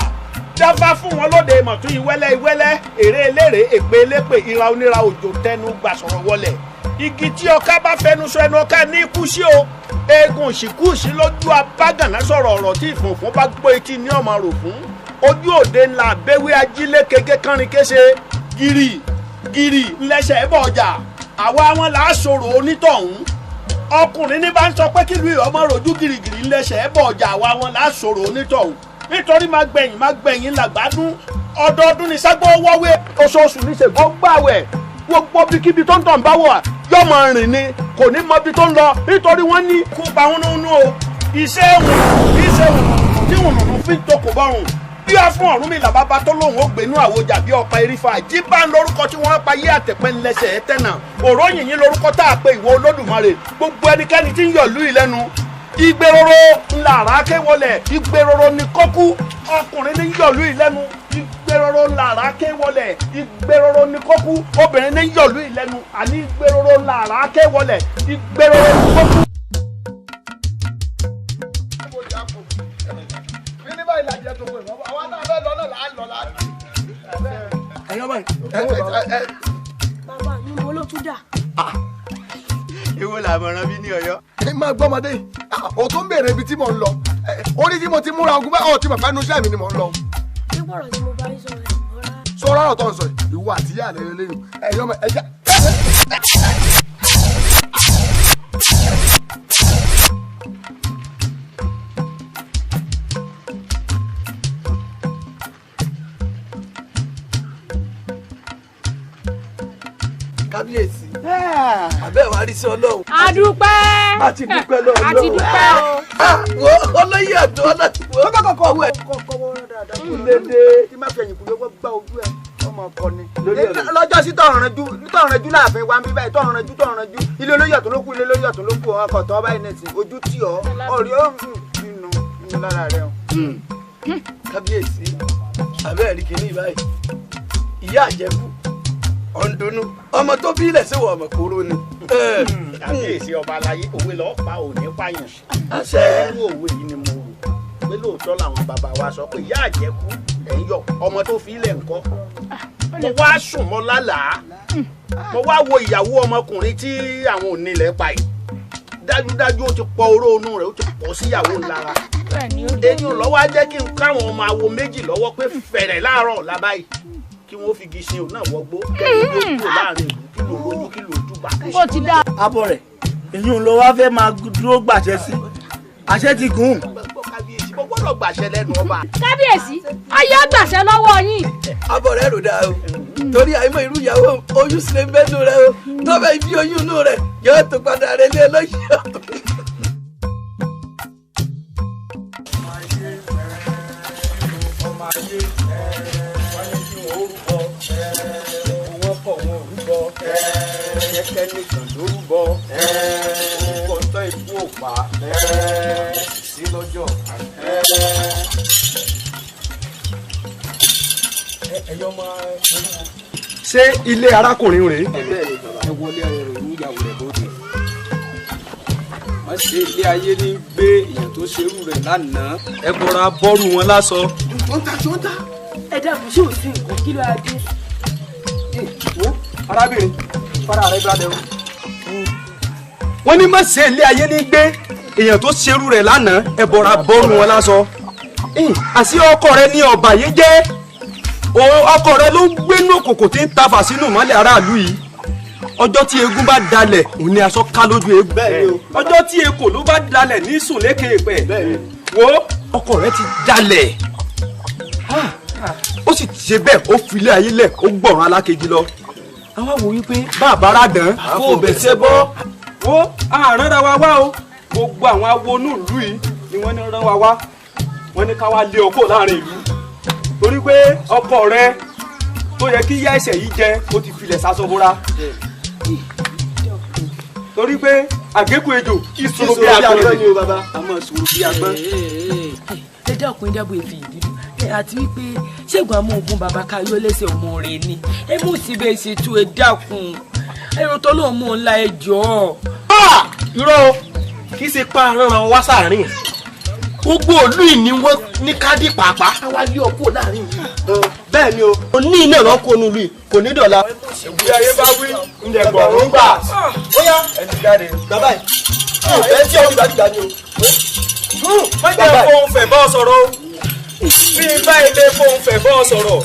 Dáfá fún wọn lóde ìmọ̀tún ìwẹ́lẹ́ ìwẹ́lẹ́ èrè eléré èpè elépè ìra oníra òjò tẹnu gbà sọ̀rọ̀ wọlẹ̀. Igi tí ọká bá fẹnu sọ ẹnu ọká ní ikú sí o. Eegun ìsìnkúùsí lójú abágànná sọ̀rọ̀ ọ̀rọ̀ tí ìfùnfún bá gbọ́ etí ní ọmọ rò fún. Ojú òde ńlá abẹ́wé ajílé kege kánrin kése. Gírì gírì ńlẹ́sẹ̀ ẹ̀bọ̀ ọjà. Àwa wọn là á sọ̀rọ̀ onítọ̀hún. Ọkùnrin ní bá ń sọ pé kílùú ọmọ rojú gírígírí ńlẹ́sẹ̀ ẹ̀bọ̀ ọjà, àwa wọn là á sọ̀rọ̀ onítọ̀hún. Nítorí má gbẹ̀yìn má gbẹ̀yìn làgbádùn. Ọdọọdún ni ságbó wọ́wé, oṣooṣù ní ṣègùn gbàwẹ̀. Gbogbo bíkíbi tó ń tàn bá wà yọmọ rìn ni kò ní mọ ibi tó ń lọ, nítorí wọ́n ní kó pa wúnúwúnú o. Iṣẹ́ ìwùn tí wùnùnù fi ń tokò bọ́rùn bí wọ́n fún Ọ̀rúnmìlà bàbá tó lóun ó gbénú àwòjà bí ọ̀pá erífà jíbá ń lórúkọ tí wọ́n pa yé àtẹ̀pẹ́ ńlẹ́sẹ̀ ẹ̀ tẹ̀nà òróyìnyín lórúkọ tá a pe ìwọ Olódùmarè. Gbogbo ẹnikẹ́ni tí ń yọ̀ lú ìlẹ́nu ìgbéròrò ńlá àràké wọlẹ̀, ìgbéròrò ní kọ́kú. Ọkùnrin ní yọ̀lú ìlẹ́nu, ìgbéròrò ńlá àràké wọlẹ̀, ìgbéròrò ní kọ́kú. Obìnrin ní yọ̀lú ìlẹ́nu, àní ìgbéròrò ńlá àràké wọlẹ̀, ìgbéròrò ní kọ́kú. Bàbá mi mo ló tún dà. Èwo làmọ̀ràn bí ní Ọ̀yọ́. Ẹ máa gbọ́ ọmọdé yìí, o tó ń béèrè ibi tí mò ń lọ, orí tí mo ti múra ogun báyìí, ọ̀ tí bàbá inú iṣẹ́ mi ni mò ń lọ. Nígbà ọ̀rọ̀ tí mo bá yín sọ̀rọ̀ ẹ̀ mọ́ra. Sọ̀rọ̀ ọ̀rọ̀ tó ń sọ yìí, ìwọ àti ìyá rẹ̀ lẹ́yìn, ẹ̀yọ́ ọmọ ẹja. Kábíyèsí. Àbẹ́ wa rí sí Ọlọ́run. A dúpẹ́. A ti dúpẹ́ lọ́wọ́. A ti dúpẹ́ o. Wo olóyè ọ̀dọ́ ọlọ́tìwọ́. Kọ́kọ́kọ́ kọ́kọ́ lédè. Tí má fi ẹ̀yìn kúlé wọ́n gbá ojú ẹ̀ ọmọ ọkọ ni. Lọ́jọ́ sí tọ̀rànjú láàfin wa ń bí báyìí tọ̀rànjú ilé olóyè ọ̀tún ló kú ilé olóyè ọ̀tún ló kú ọkọ̀ tọ́ báyìí nẹ̀sìn ojú tì ọ́ ọ̀rí ó nínú lára rẹ̀ o. Kábíyèsí àbẹ́ ẹ̀rí kìíní báyìí ìyá àjẹkù ọ̀ndùnú ọmọ tó bí ilẹ̀ sí wọ ọmọ kúrú ni. Kábíyèsí ọba aláyé òwe lọ́ọ́ pa òní pààyàn. Àṣẹ. Irú òwe yìí ni mo rò pé lóòótọ́ làwọn bàbá wa sọ pé ìyá àjẹkù ẹ̀ ń yọ ọmọ tó fi ilẹ̀ ńkọ́. Mo wá sùn mọ́ lálàá mo wá wo ìyàwó ọmọkùnrin tí àwọn onílẹ̀ pa yìí dájúdájú ó ti pọ oró inú rẹ̀ ó ti pọ̀ síyàwó ńlára eyín lọ́wọ́ á jẹ́ kí n káwọn ọmọ awo méjì lọ́wọ́ pé fẹ̀rẹ̀ láàárọ̀ ọ̀la báyìí kí wọ́n fi igi sin òun náà wọgbó kẹ́ni ló kúrò láàrin ìlú kí ló lójú kí ló túbà. Abọ́ rẹ̀ èyí ń lọ wá fẹ́ máa dúró gbàṣẹ sí àṣẹ ti gùn. Kábíyèsí mo gbọ́dọ̀ gbàṣẹ lẹ́nu ọba. Kábíyèsí ayé gbàṣẹ lọ́wọ́ yín. Abọ́ rẹ̀ rò dáa o torí àìmọ̀ irú ìyàwó oyún sílẹ̀ ń bẹ́nu rẹ o tọ́bẹ̀ ibi oyún inú rẹ yóò tó padà rẹ lé lọ́yọ̀. Ọmọ ayé wọ́n ní kí wọ́n rúbọ wọ́n kọ̀ wọ́n rúbọ kẹ́kẹ́ nìkan ló rúbọ rúbọ tán ikú ò pa sí lọ́jọ́. Ṣé ilé arákùnrin rèé? Ẹ wọlé rẹ̀ ní ìyàwó rẹ̀ bóde. Wọ́n ṣe ilé ayé ní gbé èèyàn tó ṣerú rẹ̀ lánàá. Ẹ bọra bọ́rù wọn lásọ. Tó ń ta. Ẹ dákun ṣé ò sí nǹkan kí ló á dé? Wo arábìnrin fara rẹ balẹ̀ o. Wọ́n ní má ṣe ilé ayé ní gbé èèyàn tó ṣerú rẹ̀ lánàá. Ẹ bọra bọ́rù wọn lásọ. Àṣé ọkọ rẹ ní ọ̀bà yìí jẹ́ ọkọ rẹ ló ń gbénú òkòkò tí ń tafà sínú ìmọ́lẹ̀ aráàlú yìí. Ọjọ́ tí eégún bá dalẹ̀ òun ni aṣọ ká lójú eégún. Ọjọ́ tí ekò ló bá dalẹ̀ ní sùn lékè èpẹ̀. Wo ọkọ rẹ ti dalẹ̀ ó sì ṣe bẹ́ẹ̀ ó filé ayé lẹ̀ ó gbọ̀ràn alákejì lọ. Àwa wò wípé bàbá rà dán kó o bẹ̀ ṣe bọ́. Wo àránra wa wá o gbogbo àwọn awo inú ìlú yìí ni wọ́n ní rán wa wá wọ́n ní ká wá lé ọkọ láàrin ìlú torí pé ọkọ rẹ tó yẹ kí yá ẹsẹ̀ yìí jẹ ó ti filẹ̀ sasọ́bóra torí pé àgékù ejò ìṣòro bí agbọ́n ni o bàbá. A máa ṣòro bí agbọ́n. Ẹ dákun ẹ dábò èfi ìbínú àti wípé ṣẹ́gun amóhùn bàbá káyọ́ lẹ́sẹ̀ ọmọ rẹ̀ ni ẹ mú sí bẹ́ẹ̀ ṣe tú ẹ dákun ẹ̀rọ tó lóun mú un ńlá ẹ jọ. Irọ́ o kì í ṣe pa ránran wá sáàrin gbogbo òlú yìí ni wọ́n ní kádì pàápàá wá lé ọkọ láàrin yìí. Bẹ́ẹ̀ ni o òní iná lọ kó nu ìlú yìí kò ní dọ̀la. Ìwé ayé bá wí ǹjẹ́ gbọ̀rún gbà. Ó yá ẹ ti jáde. Bàbá yìí ò bẹ́ẹ̀ tí ọ̀hún gbàdúgbà ni o. Má jẹ́ fóun fẹ̀ bọ́ sọ̀rọ̀ o bí bá ilé fóun fẹ̀ bọ́ sọ̀rọ̀.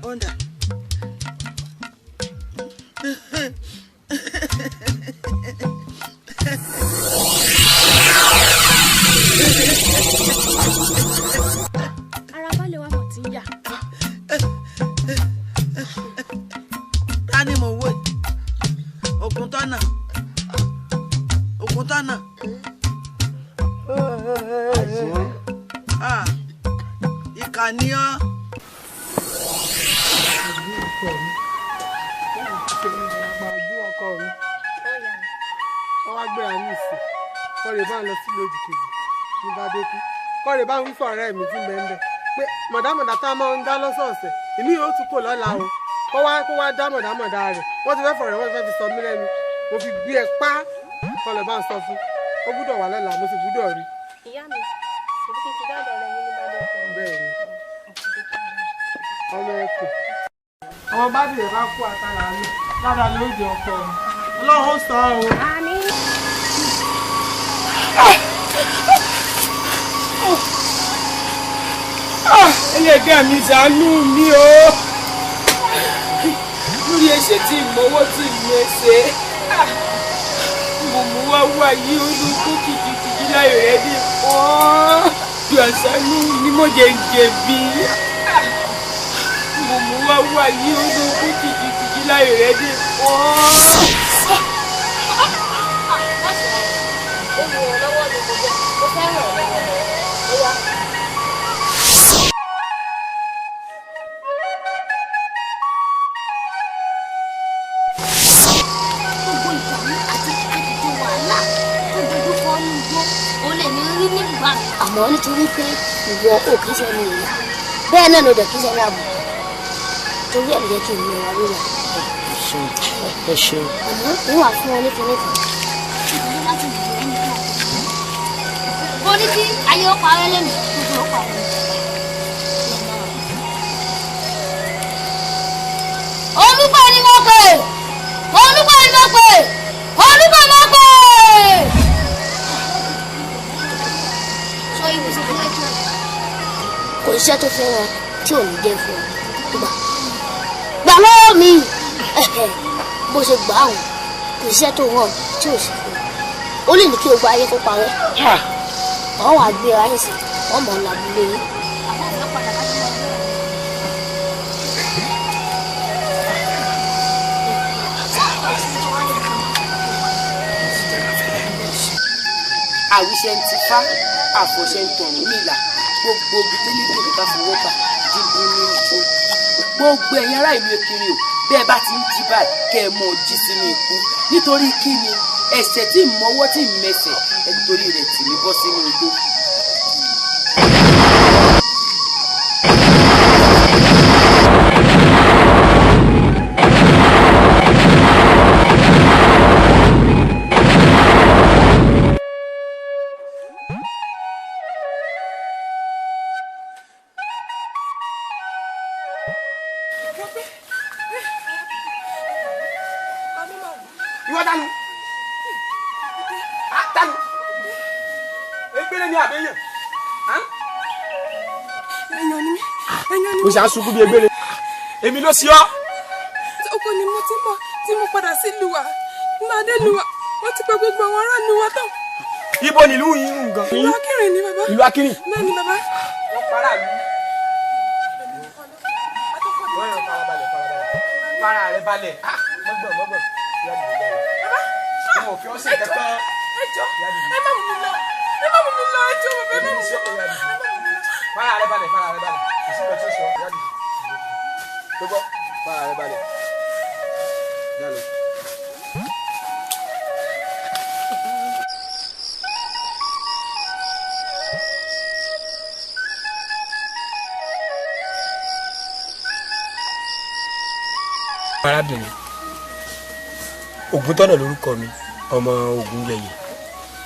Ọ̀ndà. Ara balẹ̀ wa mọ̀ tí ń yà. Ta ni mò ń wò yìí? Ògúntọ́nà. Ògúntọ́nà. Ah, ìkà ni ọ́. Wọ́n wá gbéra ní ìsìn kọ́rè bá ń lọ sílùú òdì kejì ní bá dé kú kọ́rè bá ń wí fún ọ̀rẹ́ mi tí ń bẹ ń bẹ pé mọ̀dámọ̀dá tá a máa ń dá lọ́sọ̀ọ̀sẹ̀ èmi yóò tún kò lọ́la o kó wá dá mọ̀dámọ̀dá rẹ̀ wọ́n ti fẹ́ fọ̀rẹ́ wọ́n ti fẹ́ fi sọ mí lẹ́nu mo fi gbé ẹ pa kọ́lẹ̀ bá ń sọ fún ó gbúdọ̀ wà lọ́la mo sì gbúdọ̀ rí. Ìyá mi, ṣèbí kí n ti dáàdọ̀ rẹ yín ní bá dé kú. Bẹ́ẹ̀ ni ọmọ ẹkùn àwọn bá dìde bá kó àtàrà mi. Lára ló jẹ ọkọ mi. Ọlọ́run sọ o. Àmín. Ẹlẹ́gàá mi ṣàánú mi o. Lórí ẹ̀ṣẹ̀ tí ìmọ̀wọ́ tí ìmẹ̀ṣẹ̀. Mo mú wá wá yí olùkú kìkìkì láyò rẹ̀ bí pọ́n. Ju àṣánú ni mo jẹ jẹ̀bi. Mo mú wá wá yí olùkú kìkìkì láyò rẹ̀ bí pọ́n. Olùrànlọ́wọ́ ni mo jẹ́, mo fẹ́ ràn ọ́ lọ́wọ́ ni. Ó yá. Gbogbo ìdààmú àti àdìjọ wàhálà tó dojú kọ ní igbó òun lè ní rí nígbà. Àmọ́ nítorí pé ìwọ ò kì í ṣe ẹni ìyá bẹ́ẹ̀ náà ló dẹ̀ kì í ṣe ẹni àbùkù torí ẹ̀ ló jẹ́ kí n mú wa wíwà. Ẹ ṣeun. Àmọ́ ń wà fún ọ ní kinní kan. Ìdílé láti wù ẹ́ nìkan. Mo ní kí ayé ó parẹ́ lẹ́nu gbogbo ó parẹ́. Olúkọ ni mo pè! Olúkọ ni mo pè! Olúkọ mo pè! Sọ ibi ṣe fún ẹjọ́. Kò síṣẹ́ tó fẹ́ wọn tí ò ní jẹ́ fún ọ. Gbà gbà lọ́wọ́ mi! Bó ṣe gbà áhùn kò síṣẹ́ tó wọ̀n tí ò sì fún ọ. Ó lè ní kí o gba ayé kó parẹ́. Wọ́n wàá gbé ara ẹ̀sìn wọ́n mọ̀ ọ́n lábúlé yín. Àwíṣẹ ń tifá, àfọ̀ṣẹ ń tọ̀run nílà, gbogbo ibi tó ní kòkó bá fọwọ́ bà, dídún ní ìjó. Gbogbo ẹ̀yin ará ìlú Ekiri o, bẹ́ẹ̀ bá ti ń jí báyìí, kẹ́ ẹ mọ̀ ọ́ jí sínú ikú. Nítorí kí ni ẹ̀ṣẹ̀ tí ń mọwọ́ tí ń mẹsẹ̀, ẹ torí rẹ̀ tì mí bọ́ sínú igbó. Ìwọ dànù. Dànù. Egbére ni àbẹ́yàn. Èèyàn ni mí. Èèyàn ni mí. O ṣe à ń sunkún bí egbére. Èmi ló sí ọ. Oko ni mo ti ń bọ̀ tí mo padà sí ìlú wa. Nígbà dé ìlú wa, wọ́n ti pa gbogbo àwọn ará ìlú wa tán. Ibo nílùú yín ń gan. Ìlú Akínrin ni bàbá. Ìlú Akínrin. Bẹ́ẹ̀ ni bàbá. Wọ́n para mi. Wọ́n yàn farabalẹ̀ farabalẹ̀. Fara rẹ balẹ̀. Mọ́gbọ̀n mọ́gbọ̀n. Mo fi ọ́ sí kankan. Ẹ jọ̀ọ́, ẹ má mú mi lọ. Ẹ má mú mi lọ, ẹ jọ̀ọ́ bàbá, ẹ má mú mi lọ. Fara rẹ balẹ̀, fara rẹ balẹ̀. Kò sí ìgbà tí ó sọ, yá dìde. Tó gbọ́, fara rẹ balẹ̀. Yá lọ. Arábìnrin Ògúntọ́nà lórúkọ mi, ọmọ Ògúnlẹ̀yẹ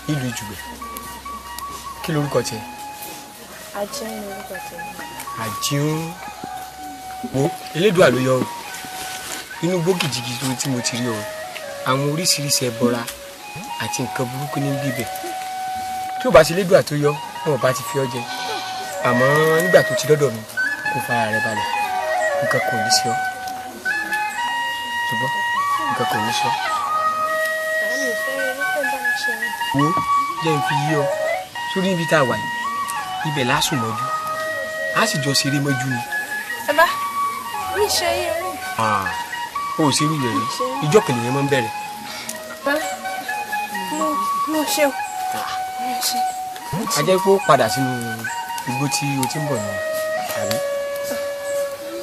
nílùú Ìjùgbẹ́. Kí lorúkọ tiẹ̀? Ajín ni orúkọ tèmi. Àjíún. Wo Elédùà ló yọ o. Inú igbó kìjikìji tí mo ti rí ọ, àwọn oríṣiríṣi ẹbọra àti nǹkan burúkú ní bíbẹ̀. Tí ò bá ṣe Elédùà tó yọ, wọn ò bá ti fi ọ jẹ. Àmọ́ nígbà tó ti dọ́dọ̀ mi, kó fara rẹ balẹ̀. Nǹkan kò ní sí ọ. Ṣùgbọ́n nǹkan kò ní sí ọ. Àmì ìfẹ́ rẹ ló fẹ́ bá mi ṣe ni. Wo jẹ́ n fi yí ọ sórí ibi tá a wà yìí, ibẹ̀ lásùn mọ́jú, a sì jọ ṣeré mọ́jú ni. Bàbá, mi ṣe ayé rí. O ò ṣerú rẹ̀ rí, ìjọ kìnìún yẹn máa ń bẹ̀rẹ̀. Bàbá, mo ṣe o. Mo ṣe. A jẹ́ pé ó padà sínú igbó tí o ti ń bọ̀ nù, àbí?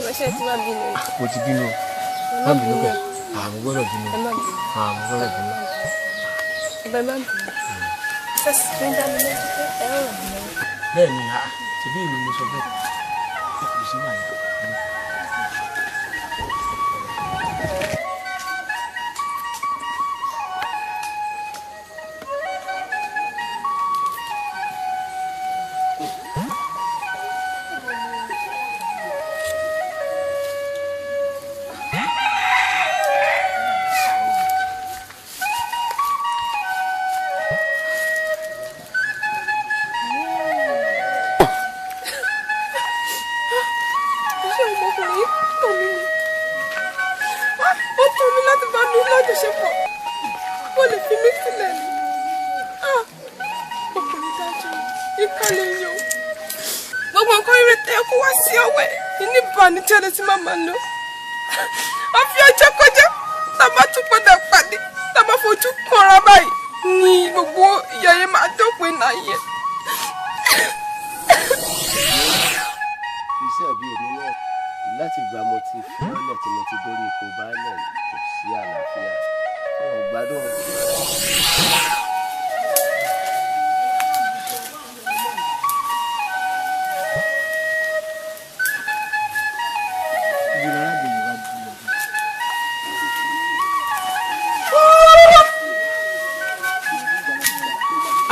Mo ṣe ti má bínú. O ti bínú o. Má bínú bẹ́ẹ̀, àwọn gbọ́dọ̀ bínú. Àwọn gbọ́dọ̀ bínú. Bàbá má bínú. Sẹ́sì fi ń dá mi lójú pé ẹ ó ràn mí lọ́wọ́. Bẹ́ẹ̀ ni, ṣebí ìlú mo sọ bẹ́ẹ̀. Kò sí wàhálà. láǹfààní tí ẹni tí màmá lò. Àfi ọjọ́ kọjá tá a bá tún padà pàdé, tá a bá fojú kanra báyìí ní gbogbo ìyà yẹn máa dópin láyé. Iṣẹ́ bí èmi náà láti ìgbà mo ti fi ọ́lẹ̀ tí mo ti dórí ipò baálẹ̀ kò sí àlàáfíà, wọn ò gbádùn.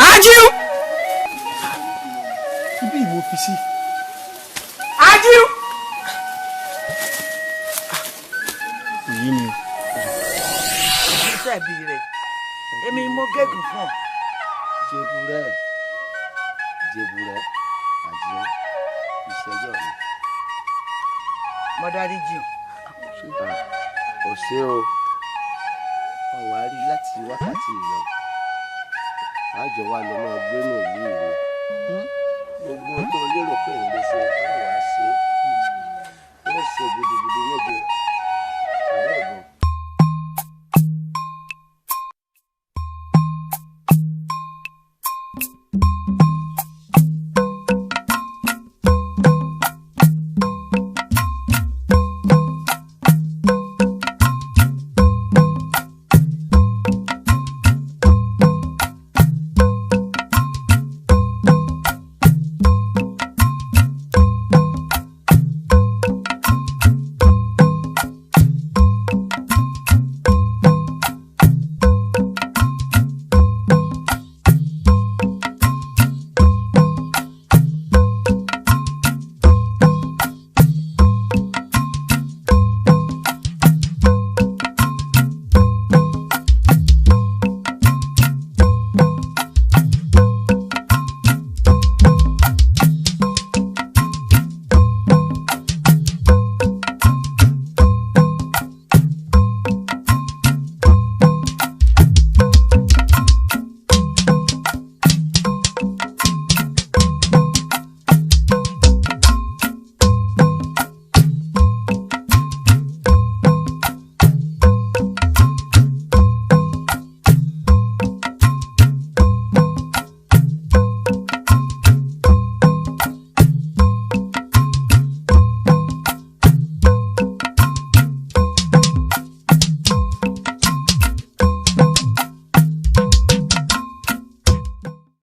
Ajiu! Ibi ìwọ fi sí. Ajiu! Èyí ni. Iṣẹ́ ìbí rẹ̀, èmi mo gégùn fún ọ. Jebúrẹ́, Jebúrẹ́, àjẹ́ ìṣẹ́jọ́ mi. Mo dárí jì ọ́. Ò ṣe o, ọ̀wá rí láti wákàtí ìlọ. Àjọ wa lọ máa gbénú ìlú mi. Gbogbo tó lérò pé ń lè ṣe, ó wàá ṣe é. Ó ṣe gudugudu méje. Àbẹ́ ọ̀gbọ́n.